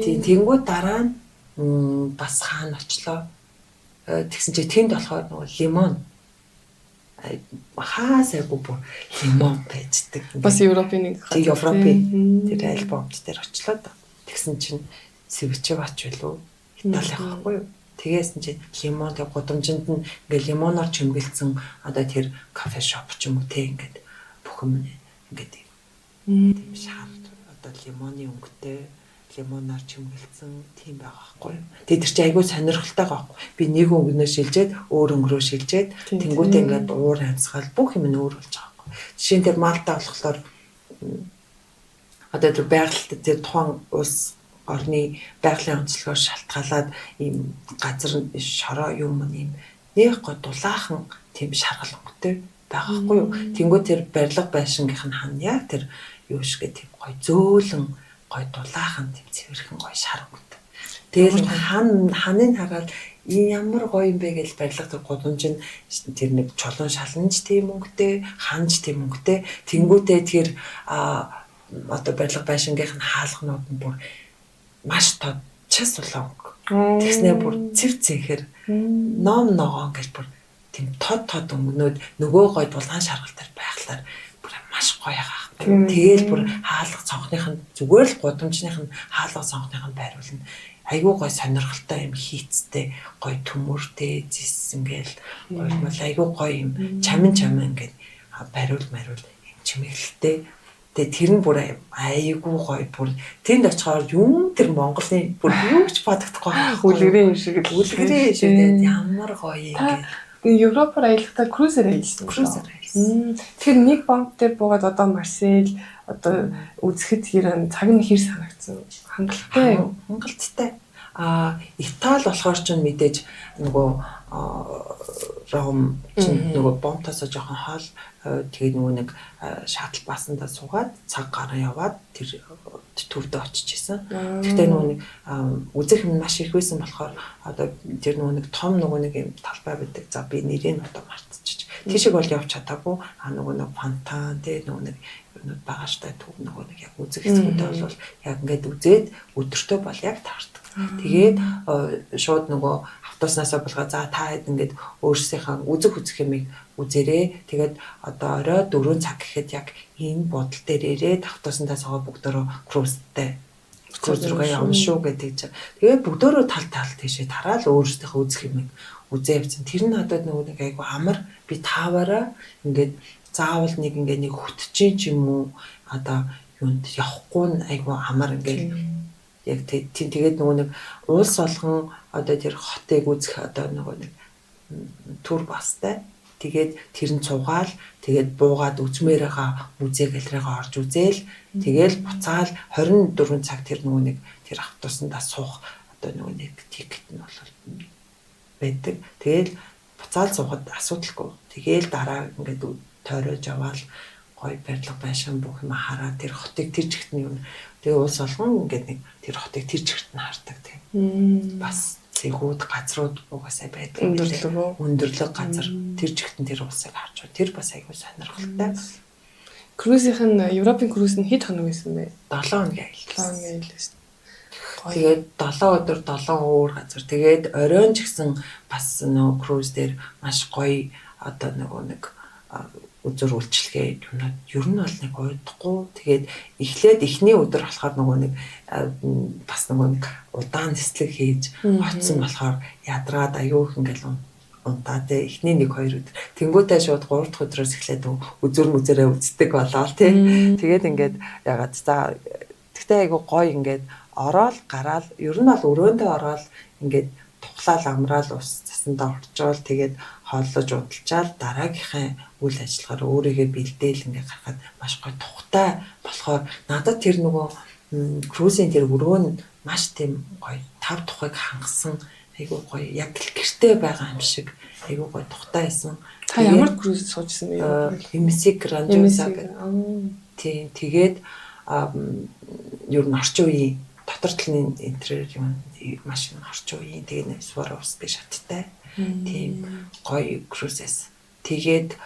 Тийм, тэнгууд дараа нь бас хаана очлоо. Тэгсэн чинь тэнд болохоор нөгөө лимон хаа сайгүй бүр лимон байждаг. Бас Европын нэг тийм Европын тэр альбомч дээр очлоо. Тэгсэн чинь Севичевач билүү Итали байхгүй юу? Тэгээсэн чинь лимон тэг гудамжинд нь ингээ лимоноор чимгэлсэн одоо тэр кафе шоп ч юм уу те ингээд бүх юм ингээд тийм шар одоо лимоны өнгөтэй лимоноор чимгэлсэн тийм байгаа байхгүй юу? Тэгээ тэр чинь айгүй сонирхолтой байгаа байхгүй. Би нэг өнгөнөө шилжээд өөр өнгөрөө шилжээд тэнгуүтээ ингээд уур амьсгал бүх юм нь өөр болж байгаа байхгүй. Жишээ нь тэр Малта болохоор одоо тэр байгальд тэр тухайн улс орны байгалийн онцлогоор шалтгаалаад ийм газар шороо юм ийм нэг гоо дулаахан тийм шаргал өнгөтэй байгаа хгүй юу. Тэнгүү тэр барилга байшингийнх нь хан яг тэр юу шигэ тийм гой зөөлөн гой дулаахан тийм цэвэрхэн гой шар өнгөтэй. Тэгэл ханыг хараад энэ ямар гоё юм бэ гэж барилга тэр гудамж нь тэр нэг чулуун шаланж тийм өнгөтэй, ханж тийм өнгөтэй. Тэнгүүтээ тэр одоо барилга байшингийнх нь хаалганууд нь бүр маш тод час улаан өнгө. Тэгснээ бүр цэв цэнхэр ном ногоон гэж бүр тийм тод тод өнгөнүүд нөгөө гой дулаан шаргал дээр байхлаар бүр маш гоё байгаа. Тэгээл бүр хаалга цонхных нь зүгээр л гудамжных нь хаалга цонхных нь байруулна. Айгүй гой сонирхолтой юм хийцтэй гой төмөртэй зис ингээл гоймол айгүй гоё юм чамин чамин ингээд бариул мариул юм чимэглэлтэй. Тэгээ тэр нь бүр айгүй гоё бүр тэнд очихоор юм тэр Монголын бүр юу ч бодогдохгүй үлгэрийн юм шиг л үлгэрийн юм шиг тэгээд ямар гоё юм гээд. Европоор аялахдаа крузер аялсан. Крузер аялсан. Тэгэхээр нэг бомб дээр буугаад одоо Марсель одоо үзэхэд хэр цаг нь хэр санагдсан. Хангалттай юу? Хангалттай. Итали болохоор ч мэдээж нөгөө Ром чинь нөгөө бомтосоо жоохон хоол тэгээд нөгөө нэг шаттл басандаа суугаад цаг гарan яваад тэр төрдөө очиж исэн. Гэхдээ нөгөө нэг үзэх юм маш их байсан болохоор одоо тэр нөгөө нэг том нөгөө нэг юм талбай байдаг. За би нэрийг одоо мартчих. Тийшээ бол явж чадаагүй. А нөгөө нэг фонтан тэ нөгөө нэг юмнууд байгаа штэ төв нөгөө нэг яг үзэх хэсгүүдээ бол яг ингээд үзээд өдөртөө бол яг таардаг. Тэгээд шууд нөгөө автобуснаасаа булгаа за та хэд ингээд өөрсдийнхээ үзэх үзэх юмыг үзээрэй. Тэгээд одоо орой 4 цаг гэхэд яг энэ бодол дээр ирээд автобусандаа суугаа бүгдөө крузтэй Круз руугаа явна шүү гэдэг чинь. Тэгээд бүгдөө тал тал тийшээ тараал өөрсдийнхөө үзэх юм үзээ явцсан. Тэр нь надад нөгөө нэг айгу амар би тааваараа ингээд заавал нэг ингээд нэг хөтжин ч юм уу одоо юунд явахгүй нь айгу амар ингээд яг тийм тэгээд нөгөө нэг улс болгон одоо тэр хотыг үзэх одоо нөгөө нэг түр бастай. Тэгээд тэр нь цугаал тэгээд буугаад үзмээр байгаа музей галерейгаа орж үзээл тэгээл буцаал 24 цаг тэр нөгөө нэг тэр автобусандаа суух одоо нөгөө нэг тикет нь бол байдаг. Тэгээл буцаал суухад асуудалгүй. Тэгээл дараа ингээд тойрож аваал гоё барилга байшин бүх юм хараа тэр хотыг тэр чигт нь юм. Тэгээ улс болгон ингээд нэг тэр хотыг тэр чигт нь хардаг тийм. Бас цэгүүд газрууд угаасаа байдаг. Өндөрлөг. Өндөрлөг газар тэр чигтэн тэр улсыг харж байна. Тэр бас айгүй сонирхолтой. Круизийнх нь Европын круиз нь хэд хоног байсан бэ? 7 хоногийн аялал. 7 хоногийн аялал байсан. Тэгээд 7 өдөр 7 өөр газар. Тэгээд оройн ч гэсэн бас нөгөө круиз дээр маш гоё одоо нөгөө нэг үзүр үйлчилгээ юмнууд ер нь бол нэг уйдахгүй. Тэгээд эхлээд эхний өдөр болохоор нөгөө нэг бас нөгөө нэг удаан нислэг хийж очсон болохоор ядраад аюу их ингээл унтаа те эхний 1 2 өдөр. Тэнгүүтээ шууд 3 дахь өдрөөс эхлээд үзүр мүзээрээ үздэг болоо те. Тэгээд ингээд ягаад за тэгтээ айгу гоё ингээд ороод гараал ер нь бол өрөөндөө ороод ингээд тухлаал амраал ус засандаа орчоол тэгээд хооллож удалчаал дараагийнхаа үйл ажиллагаар өөрийгөө бэлдээл ингээ гарахад маш гоё тухтай болохоор надад тэр нөгөө крузийн тэр өрөө нь маш тийм гоё тав тухайг хангасан айгуу гоё яг л гэрте байгаа юм шиг айгуу гоё тухтай байсан. Та ямар круиз суужсэн бэ? MSC Grandiosa гэдэг. Тийм тэгээд ер нь орчин үеийн дотор талын интерьер юм маш орчин үеийн тэгээд Swarovski шаттай. Тийм гоё круизээс. Тэгээд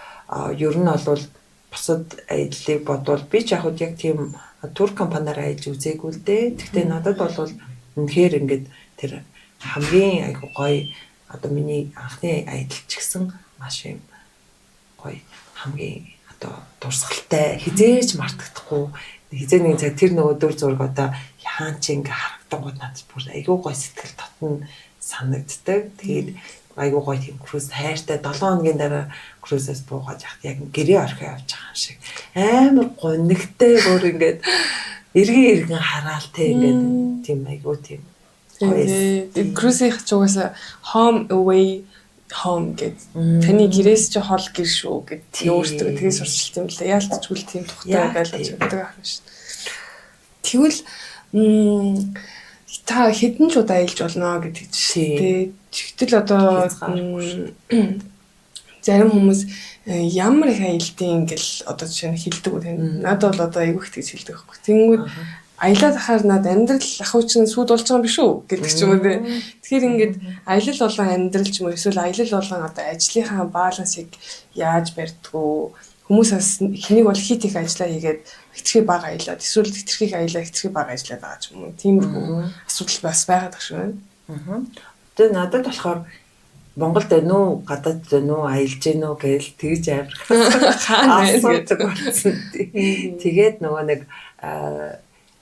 ер нь бол бусад аяллыг бодвол би ч яг яг тийм тур компаниар аялж үзээгүй л дээ. Гэхдээ надад бол үнэхээр ингээд тэр хамгийн айгу гоё одоо миний анхны аялал ч гэсэн маш юм гоё хамгийн одоо дурсгалтай хизээж мартагдахгүй хизээ нэг цаг тэр нөгөө дүр зураг одоо хаан чи ингээ харагдангууд надад бүр айгу гоё сэтгэл татна санагддаг. Тэгээд айгуу гоё тийм круиз хайртай 7 хоногийн дараа круизээс буугаад яхад яг гэрээ орхио явж байгаа юм шиг амар гонигтай бүр ингээд эргэн эргэн хараал те ингээд тийм айгуу тийм гоё. Круизийнх ч угаасаа home away home гэд таны гэрээс чи хол гэр шүү гэд өөртөө тэгээ сурчилт юм лээ. Яалтчгүй л тийм тухтай байлгаж чаддаг юм шин. Тэгвэл та хэдэн ч удаа аялж болно гэдэг чинь тий. Тэгтэл одоо зарим хүмүүс ямар их аялдیں гэл одоо жишээ нь хэлдэг үү тийм. Надад бол одоо айгүй их тэгж хэлдэг байхгүй. Тэнгүүд аялаад ахаар над амьдрал ахуй чинь сүд болж байгаа юм биш үү гэдэг ч юм уу тий. Тэгэхээр ингээд аялал болон амьдрал ч юм уу эсвэл аялал болон одоо ажлынхаа балансыг яаж барьдгүү хүмүүс бас хэнийг бол хит их ажиллаа хийгээд хэтэрхий бага аялаад эсвэл хэтэрхий их аялаа хэтэрхий бага ажиллаад байгаа ч юм уу. Тиймэрхүү асуудал бас байгаад байгаа шүү байна. Тэгээ надад болохоор Монголд байна уу, гадаад байна уу, аялж гин үү гэж тэгж амар асуудаг болсон. Тэгээд нөгөө нэг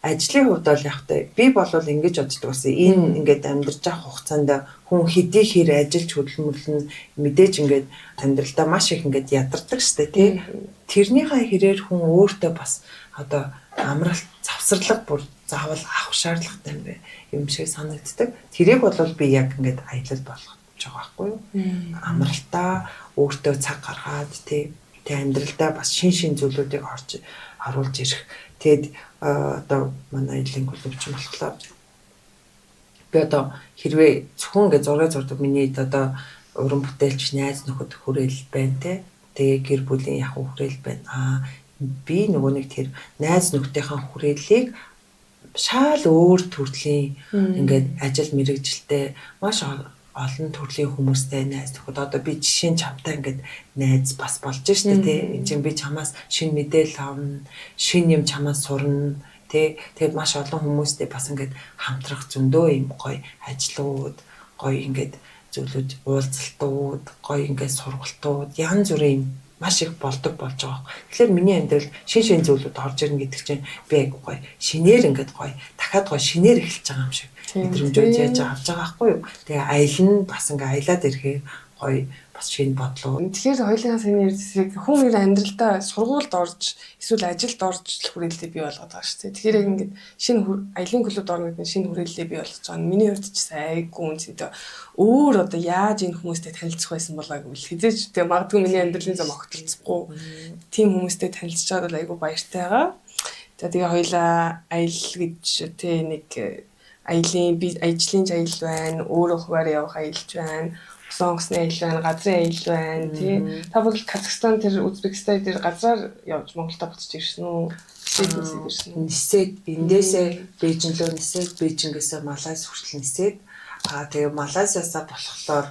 ажлын хувьд бол яг та би болвол ингэж боддог байсан. Энэ ингээд амьдарч явах хугацаанд хүн хэдий хэр ажиллаж хөдөлмөрлөн мэдээж ингээд амьдралдаа маш их ингээд ядардаг штэ тий. Тэрнийхээ хэрээр хүн өөртөө бас одоо амралт, завсарлага бүр заавал авах шаардлагатай юм бэ юм шиг санагддаг. Тэрийг бол би яг ингээд аялал болгож байгаа байхгүй юу? Амралтаа өөртөө цаг гаргаад тий амьдралдаа бас шин шин зүйлүүдийг орж оруулж ирэх. Тэгэд одоо манай аяллаа клуб ч болохоор би одоо хэрвээ зөвхөн ингээд зураг зурдаг миний одоо уран бүтээлч найз нөхөд хүрээл байна те. Тэгээ гэр бүлийн яг хүрээл байна. Аа би нөгөө нэг тэр найз нөхдийнхээ хүрээллийг шаал өөр төрлийн ингээд ажил мэргэжилтэй маш олон төрлийн хүмүүстэй найз нөхөд одоо би жишээ нь чамтай ингээд найз бас болж штэ тий. Энд чинь би чамаас шинэ мэдээлэл авна, шинэ юм чамаас сурна тий. Тэгээд маш олон хүмүүстэй бас ингээд хамтрах зөндөө юм гоё ажлууд, гоё ингээд зүйлүүд, уулзалтууд, гоё ингээд сургалтууд, янз бүрийн юм маш их болдог болж байгаа. Тэгэхээр миний амьдрал шин шин зүйлүүд орж ирнэ гэдэг чинь би айгуу гоё шинээр ингээд гоё дахиад гоё шинээр эхэлж байгаа юм шиг мэдрэмжүүд яаж авч байгаа байхгүй юу. Тэгээ аялал нь бас ингээ аялаад ирэхээ гоё бас шинэ бодлоо. Тэгэхээр хоёулынхаа саний ярьсыг хүн ер амьдралдаа сургуульд орж эсвэл ажилд орж л хүрээлэлээ бий болгоод байгаа шүү дээ. Тэгэхээр яг ингээд шинэ аялын клубд орно гэдэг нь шинэ хүрээлэлээ бий болгож байгаа нь миний хувьд ч гэсэн айгүй үнцэнтэй. Өөр одоо яаж энэ хүмүүстэй танилцах байсан болоо гэвэл хизээч тэгээ магадгүй миний амьдралын зам огтлцохгүй тийм хүмүүстэй танилцж байгаад бол айгүй баяртай байгаа. За тэгээ хоёулаа аялал гэж тэ нэг аялын би ажлын аялал байна, өөрөө хуваарь явах аялалч байна, усан онгоцны аялал байна, газрын аялал байна тий. Та бол Казахстан тэр Узбекистан тэр газраар явж Монголдо буцаж ирсэн үү? Нисээд ирсэн үү? Нисээд эндээсээ Бээжин рүү нисээд Бээжингээс Малайз хүртэл нисээд тэгээ Малайзиасаа болохоор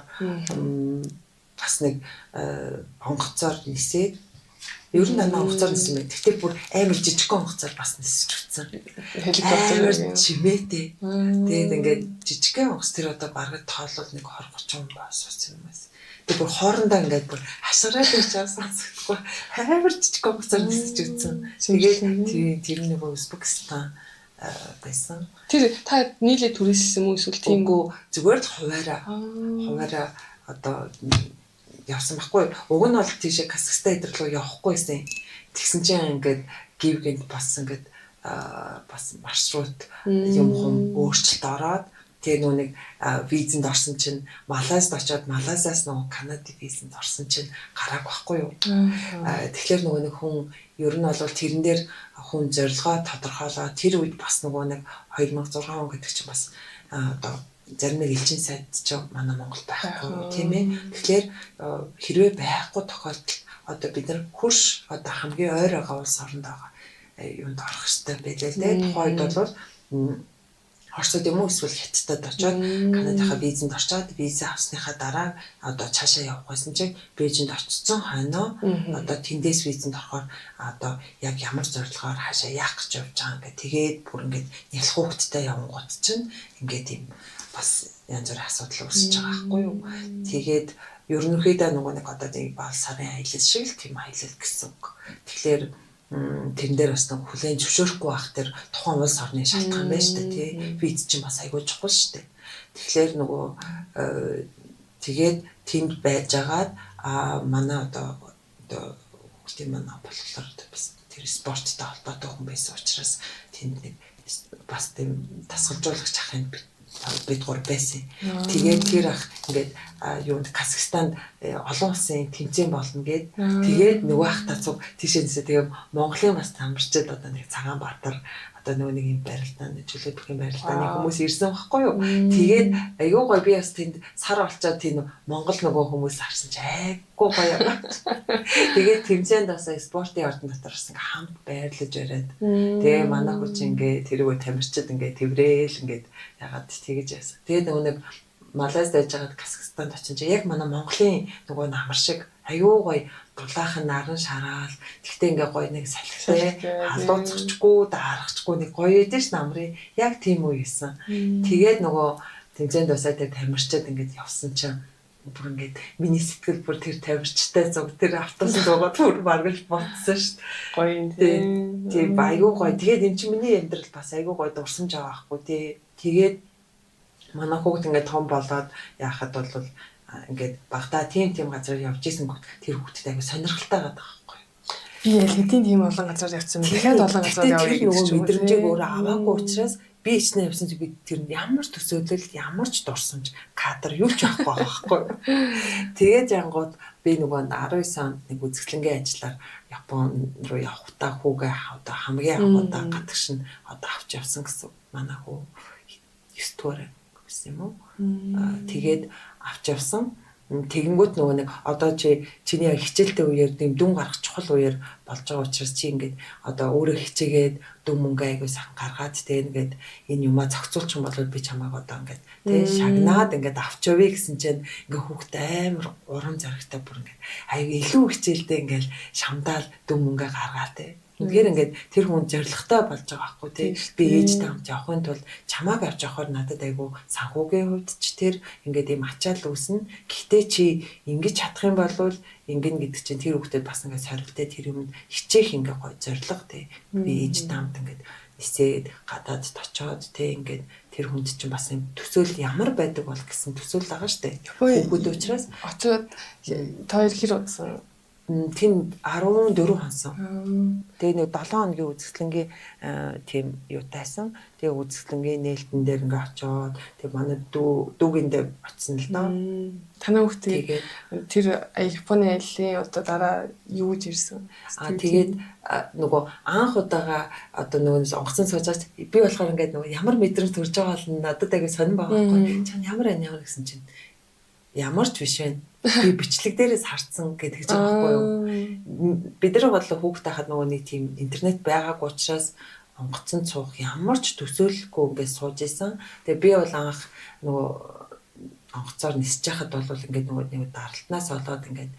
бас нэг онгоцоор нисээд ер нь дандаа онгоцоор нисэн байх. Тэгтэл бүр амар жижигхэн онгоцоор бас нисэж үтсэн. Хеликоптер чимээтэй. Тэгээд ингээд жижигхэн онгоц тэр одоо бараг тоолвол нэг 20 30 хүн суусан юм байна. Тэгээд бүр хоорондоо ингээд бүр хашгираад ирж байгаа сонсохдохгүй амар жижигхэн онгоцоор нисэж үтсэн. Тэгээд тэр нөгөө Узбекистан байсан. Тэр та нийлээ түрээссэн юм уу эсвэл тиймгүй зүгээр л хуваараа одоо явсан байхгүй. Уг нь бол тийшээ Казахстан эдэр рүү явахгүй байсан. Тэгсэн чинь ингээд гів гинт бас ингээд бас маршрут юм хум өөрчлөлт ороод тэгээ нөө нэг визэнд орсон чинь Малайзд очиод Малайзаас нөгөө Канадын визэнд орсон чинь гарааг байхгүй юу. Тэгэхээр нөгөө нэг хүн ер нь бол тэрэн дээр хүн зорилгоо тодорхойлоо тэр үед бас нөгөө нэг 2006 он гэдэг чинь бас одоо зарим нэг элчин сайд ч манай Монгол байхгүй тийм ээ. Тэгэхээр хэрвээ байхгүй тохиолдолд одоо бид нар хөрш одоо хамгийн ойр байгаа улс оронд байгаа юунд орох хэрэгтэй байлээ л дээ. Тухайн үед бол Оросод юм уу эсвэл Хятадд очиод Канадынхаа визэнд орчоод виза авсныхаа дараа одоо цаашаа явах байсан чинь Бээжинд очсон хойноо одоо тэндээс визэнд орохоор одоо яг ямар зорилгоор хаашаа яах гэж явж байгаа ингээд тэгээд бүр ингээд нялх хүүхэдтэй явангууд чинь ингээд юм бас янз бүрийн асуудал үүсэж байгаа байхгүй юу. Тэгээд ерөнхийдөө нөгөө нэг одоо нэг бал сарын аялал шиг л тийм аялал гэсэн үг. Тэгэхээр тэрэн дээр бас нэг хүлээн зөвшөөрөхгүй байх тэр тухайн улс орны шалтгаан байна шүү дээ тий. Виз чинь бас айгүй чухал шүү дээ. Тэгэхээр нөгөө тэгээд тэнд байжгаад манай одоо хүүхдийн манай болохоор бас тэр спорттой холбоотой хүн байсан учраас тэнд нэг бас тийм тасгалжуулагч ахын бид гур байсан. Тэгээд тэр ах ингээд юунд Казахстанд олон улсын тэмцээн болно гээд тэгээд нөгөө ах та цуг тийшээ нисээ тэгээ Монголын бас тамирчид одоо нэг Цагаанбаатар одоо нөгөө нэг юм барилдааны чөлөөт бүхэн барилдааны хүмүүс ирсэн байхгүй юу. Тэгээд айгүй гоё би бас тэнд сар олчоод тийм Монгол нөгөө хүмүүс харсан чи айгүй гоё юм. Тэгээд тэмцээнд бас спортын ордон дотор бас ингээ хамт байрлаж бариад тэгээ манай хүч ингээ тэрүүгээр тамирчид ингээ тэврээл ингээд ягаад тэгэж яасан. Тэгээд нөгөө нэг Малайзд байж байгаад Казахстанд очсон чи яг манай Монголын нөгөө намар шиг аюу гоё дулаахан наран шараал тэгтээ ингээ гоё нэг салхитай халууцчихгүй даарахчгүй нэг гоё эдэн ш намрын яг тийм үе байсан. Тэгээд нөгөө тэмцээнд басаа тэр тамирчид ингээд явсан чинь бүр ингээд миний сэтгэл бүр тэр тамирчтай зуг тэр автобусанд суугаад бүр бараг л ботсон ш. Гоё юм тий. Тийм аюу гоё. Тэгээд эн чинь миний амьдрал бас аюу гоё дурсамж байгаа байхгүй тий. Тэгээд манай хүүхд ингээд том болоод яахад бол ингээд багтаа тийм газар явж исэн гот тэр хүүхдэд аягүй сонирхолтой байгаа байхгүй. Би аль хэдийн тийм олон газар явсан. Дахиад олон газар явъя гэдэг чинь мэдрэмжийг өөрөө аваагүй учраас би ичнэ явсан чи би тэр ямар төсөөлөл ямар ч дурсамж кадр юу ч авахгүй байгаа байхгүй. Тэгээд янгууд би нөгөө 19 онд нэг үзэсгэлэнгийн ажиллаар Япон руу явахдаа хүүгээ одоо хамгийн анх удаа гадагш нь одоо авч явсан гэсэн манай хүү 9 дугаар гэсэн юм уу. Тэгээд авч явсан. Тэгэнгүүт нөгөө нэг одоо чи чиний хичээлтэй үеэр тийм дүн гарах чухал үеэр болж байгаа учраас чи ингээд одоо өөрөө хичээгээд дүн мөнгө айгуу сайхан гаргаад тэг ингээд энэ юмаа зохицуулчих юм бол би чамайг одоо ингээд тэг шагнаад ингээд авч явъя гэсэн чинь ингээд хүүхдээ амар урам зоригтой бүр ингээд айгуу илүү хичээлдээ ингээд шамдаал дүн мөнгө гаргаа тэг. Үнэхээр ингээд тэр хүн зоригтой болж байгаа байхгүй тий. Би ээжтэй хамт явахын тулд чамааг авч явахаар надад айгүй санхүүгийн хувьд ч тэр ингээд ийм ачаал үүснэ. Гэхдээ чи ингэж чадах юм бол ингэн гэдэг чинь тэр хүүхдэд бас ингээд сорилттой тэр юмд хичээх ингээд гой зориг тий. Би ээжтэй хамт ингээд нисээд гадаадд очоод тий ингээд тэр хүнд чинь бас юм төсөөл ямар байдаг бол гэсэн төсөөл байгаа штэ. Хүүхэд учраас очоод та хоёр хэр удсан? Тэнд 14 хонсон. Тэгээ нэг 7 хоногийн үзэсгэлэнгийн тийм юутайсан. Тэгээ үзэсгэлэнгийн нээлтэн дээр ингээ очоод тэгээ манай дүүгиндээ очсон л доо. Танай хүүхдээ тэр Японы аяллаа одоо дараа юу гэж ирсэн? Аа тэгээд нөгөө анх удаага одоо нөгөө онгоцон сууж байгаа би болохоор ингээд нөгөө ямар мэдрэмж төрж байгаа бол надад аягүй сонирн байгаа байхгүй. Чам ямар ань ямар гэсэн чинь ямар ч биш байна. Би бичлэг дээрээс харцсан гэдэг ч байхгүй юу. Бид нар бол хүүхэд байхад нөгөө нэг тийм интернет байгаагүй учраас онгоцонд суух ямар ч төсөөлөхгүй ингээд сууж исэн. Тэгээ би бол анх нөгөө онгоцоор нисэж байхад бол ингээд нөгөө нэг даралтнаас болоод ингээд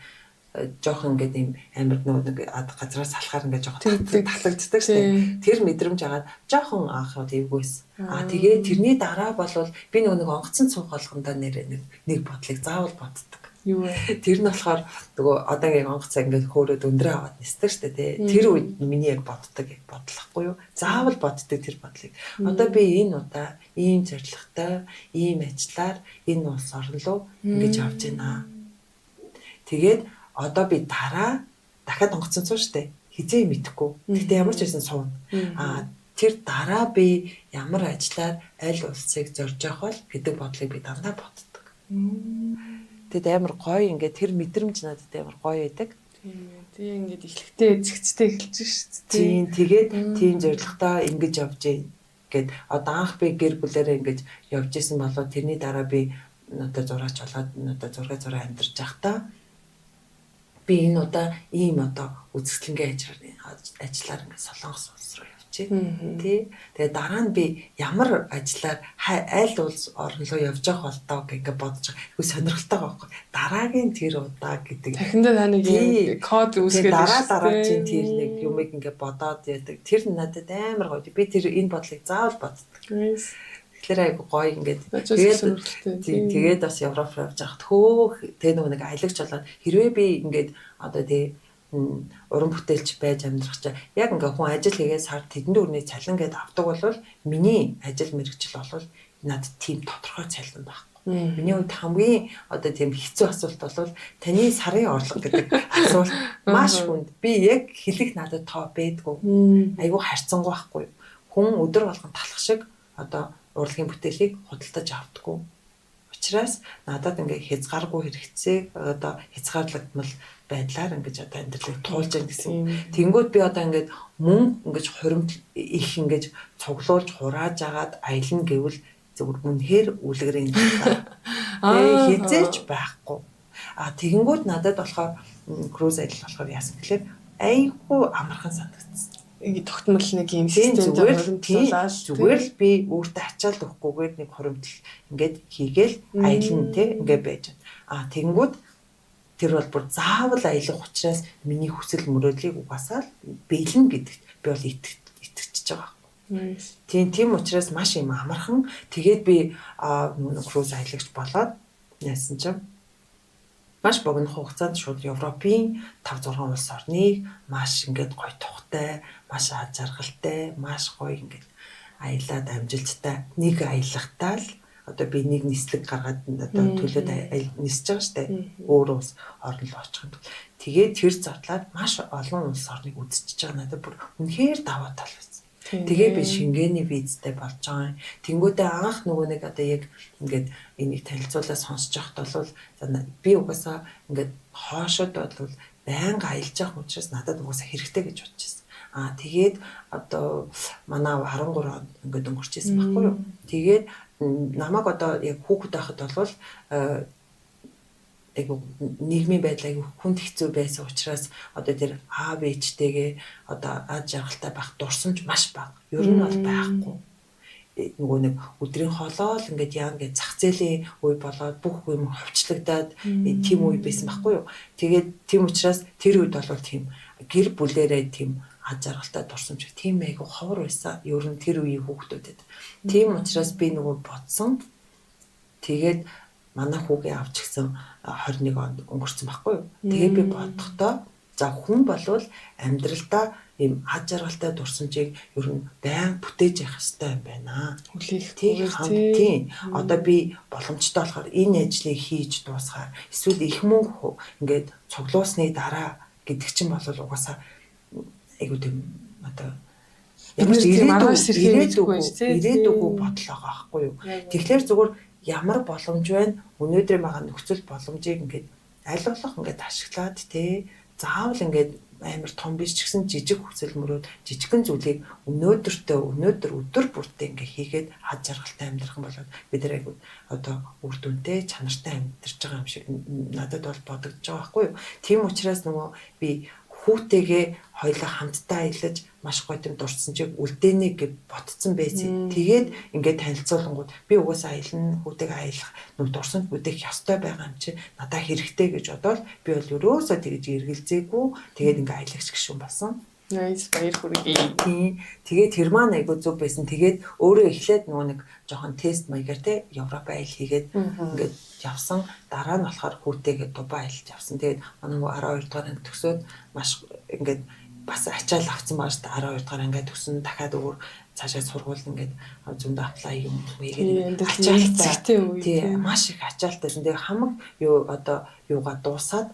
жоохон ингээд юм амар нөгөө нэг газраас салахаар ингээд жоохон татлагддаг шүү дээ. Тэр мэдрэмж агаад жоохон анх эвгүйс. Аа тэгээ тэрний дараа болвол би нөгөө нэг онгоцонд суух болгондоо нэр нэг бодлыг заавал боддог. Юу вэ? Тэр нь болохоор нөгөө одоо ингээд онгоцоо ингээд хөөрөөд өндрөө аваад нисдэг шүү дээ. Тэр үед миний яг боддог яг бодлохгүй юу? Заавал боддог тэр бодлыг. Одоо би энэ удаа ийм зорилготой, ийм ажиллаар энэ улс орн руу ингэж явж байна. Тэгээд одоо би дараа дахиад онгоцон суу штэ. Хизээ мэдэхгүй. Гэхдээ ямар ч байсан сууна. Аа тэр дараа би ямар ажиллаар аль улсыг зорж явах бол гэдэг бодлыг би дандаа боддог. Тэгэд амар гоё ингээд тэр мэдрэмж надад амар гоё байдаг. Тийм ээ. Тэгээ ингээд эхлэхдээ зэгцтэй эхэлж шүү дээ. Тийм тэгээд тийм зорилготой ингэж явж гин гэд одоо анх би гэр бүлээрээ ингэж явж исэн болоо тэрний дараа би одоо зураач болоод одоо 6 амьдарч байхдаа би энэ удаа ийм одоо үзэсгэлэнгийн ажиллаар ингээд Солонгос улс руу явчих. Тий. Тэгээ дараа нь би ямар ажиллаар аль улс орн руу явж явах бол доо гэх ингээд бодож байгаа. Айгүй сонирхолтой байгаа байхгүй. Дараагийн тэр удаа гэдэг. Дахиндаа та нэг юм код үүсгээд дараа чинь тэр нэг юмыг ингээд бодоод яадаг. Тэр надад амар гоё. Би тэр энэ бодлыг заавал боддог. Тэгэхээр айгу гоё ингээд тэгээд тэгээд бас Европ руу явж байхад хөөх тэг нөгөө нэг аялагч болоод хэрвээ би ингээд одоо тэг уран бүтээлч байж амьдрах чи яг ингээд хүн ажил хийгээд сар тэдэнд өрний цалин гээд авдаг бол миний ажил мэргэжил бол надад тийм тодорхой цалин байхгүй. Миний хувьд хамгийн одоо тийм хэцүү асуулт бол таны сарын орлого гэдэг асуулт маш хүнд. Би яг хэлэх надад тоо байдгүй. Айгу харьцангуй байхгүй. Хүн өдөр болгон талах шиг одоо урлагийн бүтээлийг худалдаж авдаггүй. Учираас надад ингээ хязгааргүй хэрэгцээг одоо хязгаарлагдмал байдлаар ингэж одоо амьдралыг туулж яах гэсэн. Тэнгүүд би одоо ингээд мөнгө ингэж хуримт их ингэж цуглуулж хурааж агаад аялна гэвэл зөвхөн үнэхээр үлгэрийн талаа. Тэгээ хизээч байхгүй. А тэгэнгүүт надад болохоор круз аялал болохоор яасан гэхлээр айгүй амархан санагдсан. Ингээ тогтмол нэг юм системтэй хуримтлуулаад зүгээр л би өөртөө ачаал өгөхгүйгээр нэг хуримтлал ингээд хийгээл аялна те ингээд байж байна. А тэгэнгүүт тэр бол бүр заавал аялах учраас миний хүсэл мөрөөдлийг угаасаа л бэлэн гэдэгт би бол итгэж байгаа байхгүй. Тийм учраас маш юм амархан. Тэгээд би круз аялагч болоод яасан чинь маш богино хугацаанд шууд Европын 5-6 улс орныг маш ингээд гоё тухтай, маш аз жаргалтай, маш гоё ингээд аялаад амжилттай нэг аялахтаа л одоо би нэг нислэг гаргаад одоо төлөөд нисэж байгаа штэ. Өөр улс орн руу очих юм. Тэгээд тэр задлаад маш олон улс орныг үзчихэж байгаа надад бүр үнэхээр даваа тал байсан. Тэгээ би Шенгений визтэй болж байгаа юм. Тэнгүүдээ анх нөгөө нэг одоо яг ингээд энийг танилцуулаад сонсож байхад бол би угаасаа ингээд хоошод бол байнга аялж явах учраас надад угаасаа хэрэгтэй гэж бодож байсан. Аа тэгээд одоо манай 13 он ингээд өнгөрч ирсэн байхгүй юу. Тэгээд намайг одоо яг хүүхэд байхад бол айгу нийгмийн байдал айгу хүнд хэцүү байсан учраас одоо тэр аав ээжтэйгээ одоо аз жаргалтай байх дурсамж маш бага. Ер нь бол байхгүй. Нөгөө нэг өдрийн хоолоо л ингээд яа ингээд зах зээлийн үе болоод бүх юм ховчлогдоод тийм үе байсан байхгүй юу. Тэгээд тийм учраас тэр үед бол тийм гэр бүлэрээ тийм ад жаргалтай дурсамж тийм айгу ховор байсан. Ер нь тэр үеийн хүүхдүүдэд. Тийм учраас би нөгөө бодсон. Тэгээд манай хүүгээ авч гисэн 21 онд өнгөрцөн байхгүй юу. Тэгээ би бодохдоо за хүн болвол амьдралдаа ийм ад жаргалтай дурсамжийг ер нь байн бүтээж явах хэрэгтэй юм байна. Хүлээхгүй тийм. Одоо би боломжтой болохоор энэ ажлыг хийж дуусгаар эсвэл их мөнгө ингээд цуглуулсны дараа гэдэг чинь бол угаасаа айгуу тийм одоо ямар ч ирээдүггүй бодол байгаа байхгүй юу. Тэгэхээр зүгээр ямар боломж байна? Өнөөдрийн байгаа нөхцөл боломжийг ингээд аль болох ингээд ашиглаад тий заавал ингээд амар том биш ч гэсэн жижиг хүсэл мөрөөд жижигхэн зүйлийг өнөөдөртөө өнөөдөр өдөр бүртээ ингээ хийгээд ад жаргалтай амьдрах юм бол бид нар айгуу одоо үр дүнтэй чанартай амьдарч байгаа юм шиг надад бол бодогдож байгаа байхгүй юу. Тийм учраас нөгөө би хүүтэйгээ хоёлаа хамтдаа аялаж маш гоё юм дурдсан чиг үлдээнэ гэж ботцсон байсан. Тэгээд ингээд танилцуулангууд би угаасаа аялна, хүүтэйгээ аялах нүг дурсамж бүтээх ёстой байгаа юм чи надаа хэрэгтэй гэж бодоол би бол ерөөсөө тэгж эргэлзээгүй. Тэгээд ингээд аялагч гишүүн болсон. Nice, баяр хүргэе. Тийм. Тэгээд тэр маань айгуу зөв байсан. Тэгээд өөрөө эхлээд нөгөө нэг жоохон тест маягаар те Европ аялал хийгээд ингээд явсан. Дараа нь болохоор хүүтэйгээ Дубай аялж явсан. Тэгээд манай нөгөө 12 дугаар анги төгсөөд маш ингээд бас ачаал авсан байгаа шүү дээ. 12 дугаар анги төгсөн. Дахиад өөр цаашаа сургууль ингээд зөндөө apply юм хийгээд ачаалтай үе. Тийм, маш их ачаалтайсэн. Тэгээд хамаг юу одоо юугаа дуусаад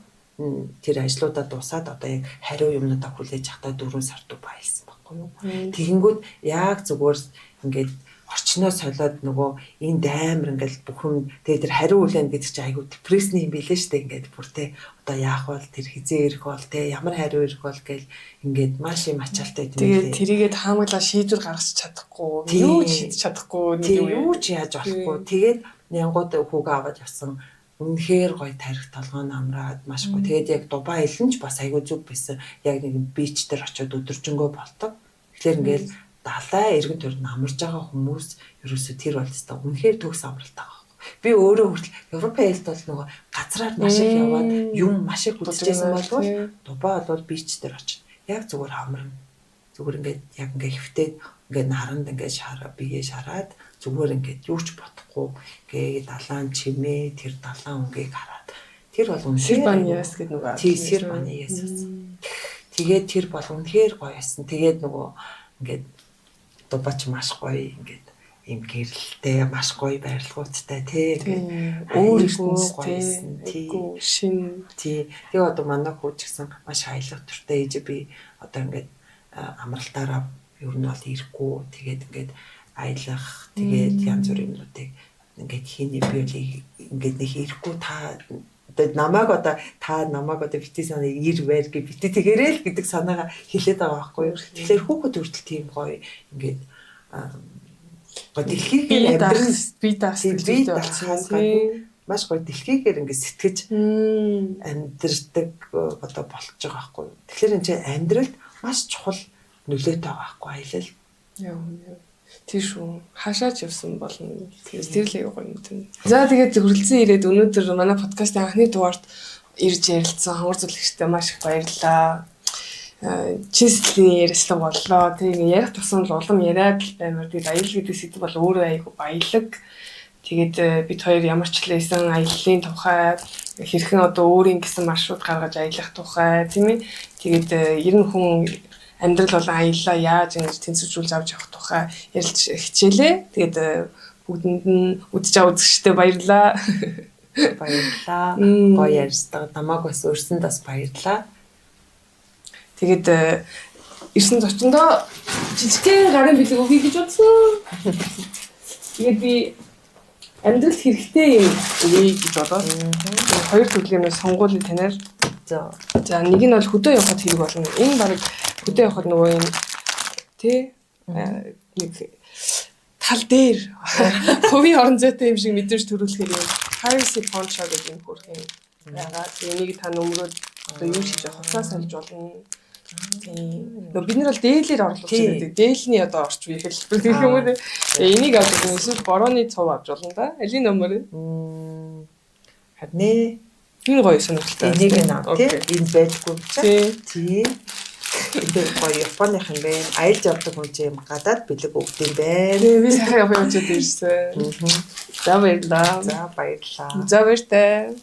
тэр ажлуудаа дуусаад одоо яг хариу юмнуудаа хүлээж авахдаа 4 сар Дубай аялсан байхгүй юу. Тэгэнгүүт яг зүгээр ингээд орчноо солиод нөгөө энд амар ингээл бүх юм тэгээ тэр хариу хүлээн гэдэг чинь айгүй депрессний юм билээ штэ ингээд бүр те одоо яах бол тэр хизээ ирэх бол те ямар хариу ирэх бол гэл ингээд маш юм ачаалтай юм билээ. Тэгээд тэрийгээ таамаглаа шийдвэр гаргах чадахгүй юу ч шийдэж чадахгүй нэг юу ч яаж болохгүй. Тэгээд нянгууд хүүгээ аваад явсан. Үнэхээр гоё тарих толгой нь амраад маш гоё. Тэгээд яг Дубай аялал нь ч бас айгүй зүг байсан. Яг нэг бич дээр очиод өдөржингөө болдог. Тэгэхээр ингээл далай эргэн тойрон амарж байгаа хүмүүс ерөөсөө тэр бол өстой үнэхээр төгс амралт байгаа байхгүй. Би өөрөө хүртэл Европын аялалд бол нөгөө газраар маш их яваад юм маш их үзчихсэн болвол Дубай бол бич дээр очиод яг зүгээр амарна. Зүгээр ингээд яг ингээд хэвтээд ингээд наранд ингээд шараа бие шараад зүгээр ингээд юу ч бодохгүй ингээд далайн чимээ тэр далайн өнгийг хараад тэр бол үнэхээр Сирбаньяс гэдэг нөгөө тий Сирбаньяс гэсэн. Тэгээд тэр бол үнэхээр гоё байсан. Тэгээд нөгөө ингээд Дубайч маш гоё ингээд ийм гэрэлтэй маш гоё барилгуудтай тий ингээд өөр ертөнц тий шин тий. Тэгээ одоо манай хүү ч гэсэн маш аялах дуртай ээж би одоо ингээд амралтаараа ер нь бол ирэхгүй тэгээд ингээд аялах тэгээд янз бүрийн юмнуудыг ингээд хийнэ би бол ингээд нэг ирэхгүй та одоо намайг одоо та намайг одоо бити санаа ир байр гэж бити тэгэрэл л гэдэг санаагаа хэлээд байгаа байхгүй юу. Тэгэхээр хүүхэд хүртэл тийм гоё ингээд гоё дэлхийгээр амьдрал би даах болсон маш гоё дэлхийгээр ингээд сэтгэж амьдрдаг одоо болчихж байгаа байхгүй юу. Тэгэхээр энэ чинь амьдралд маш чухал нөлөөтэй байгаа байхгүй аялал. Яа. Тэр шүү. Хашаач явсан болно. Тэр л аягүй гоё юм тийм. За тэгээд хүрэлцэн ирээд өнөөдөр манай подкастын анхны дугаарт ирж ярилцсан хангар зүлэгчтэй маш их баярлалаа. Чин сэтгэлийн ярилцлага боллоо. Тэг ингээ ярих тусам л улам яриад л баймар. Тэгээд аялал гэдэг сэдв бол өөрөө аягүй баялаг. Тэгээд бид хоёр ямар ч лээсэн аяллаа тухай хэрхэн одоо өөрийн гэсэн маршрут гаргаж аялах тухай тийм ээ. Тэгээд ер нь хүн амьдрал болон аяллаа яаж ингэж тэнцвэржүүлж авч явах тухай ярилж хичээлээ. Тэгээд бүгдэнд нь үзэж байгаа үзэгчтэй баярлалаа. Баярлалаа. Гоё ярьцгаа. Намайг бас өрсөнд бас баярлалаа. Тэгээд ирсэн зочиндоо жижигхэн гарын бэлэг өгье гэж бодсон. Тэгээд би амьдрал хэрэгтэй юм өгье гэж бодоод хоёр төрлийн юм сонгуулийн танаар. За нэг нь бол хөдөө явахад хэрэг болно. Энэ бараг хөдөө явахад нөгөө юм тий нэг тал дээр хувийн орон зайтай юм шиг мэдрэмж төрүүлэхээр юм privacy poncho гэдэг юм хөрх юм байгаа. Энийг та нөмрөөд одоо юу хийж явах хуцаа сольж болно. Тийм. Нөгөө бид нар бол дээлээр орлуулж байдаг. Дээлний одоо орч үе хэлбэр гэх юм уу. Энийг авч болно. Эсвэл борооны цов авч болно да. Алийн нөмөр. Харин ээ. Энэ гоё сонирхолтой. Энийг нь тий. Энд байдаггүй юм чи. Тий. Тэр гоё Японых юм байна. Аялж явдаг хүн чинь юм гадаад бэлэг өгд юм байна. Тэгээ би сайхан явах юм чад ирсэн. За баярлалаа. За баярлалаа. За баяртай.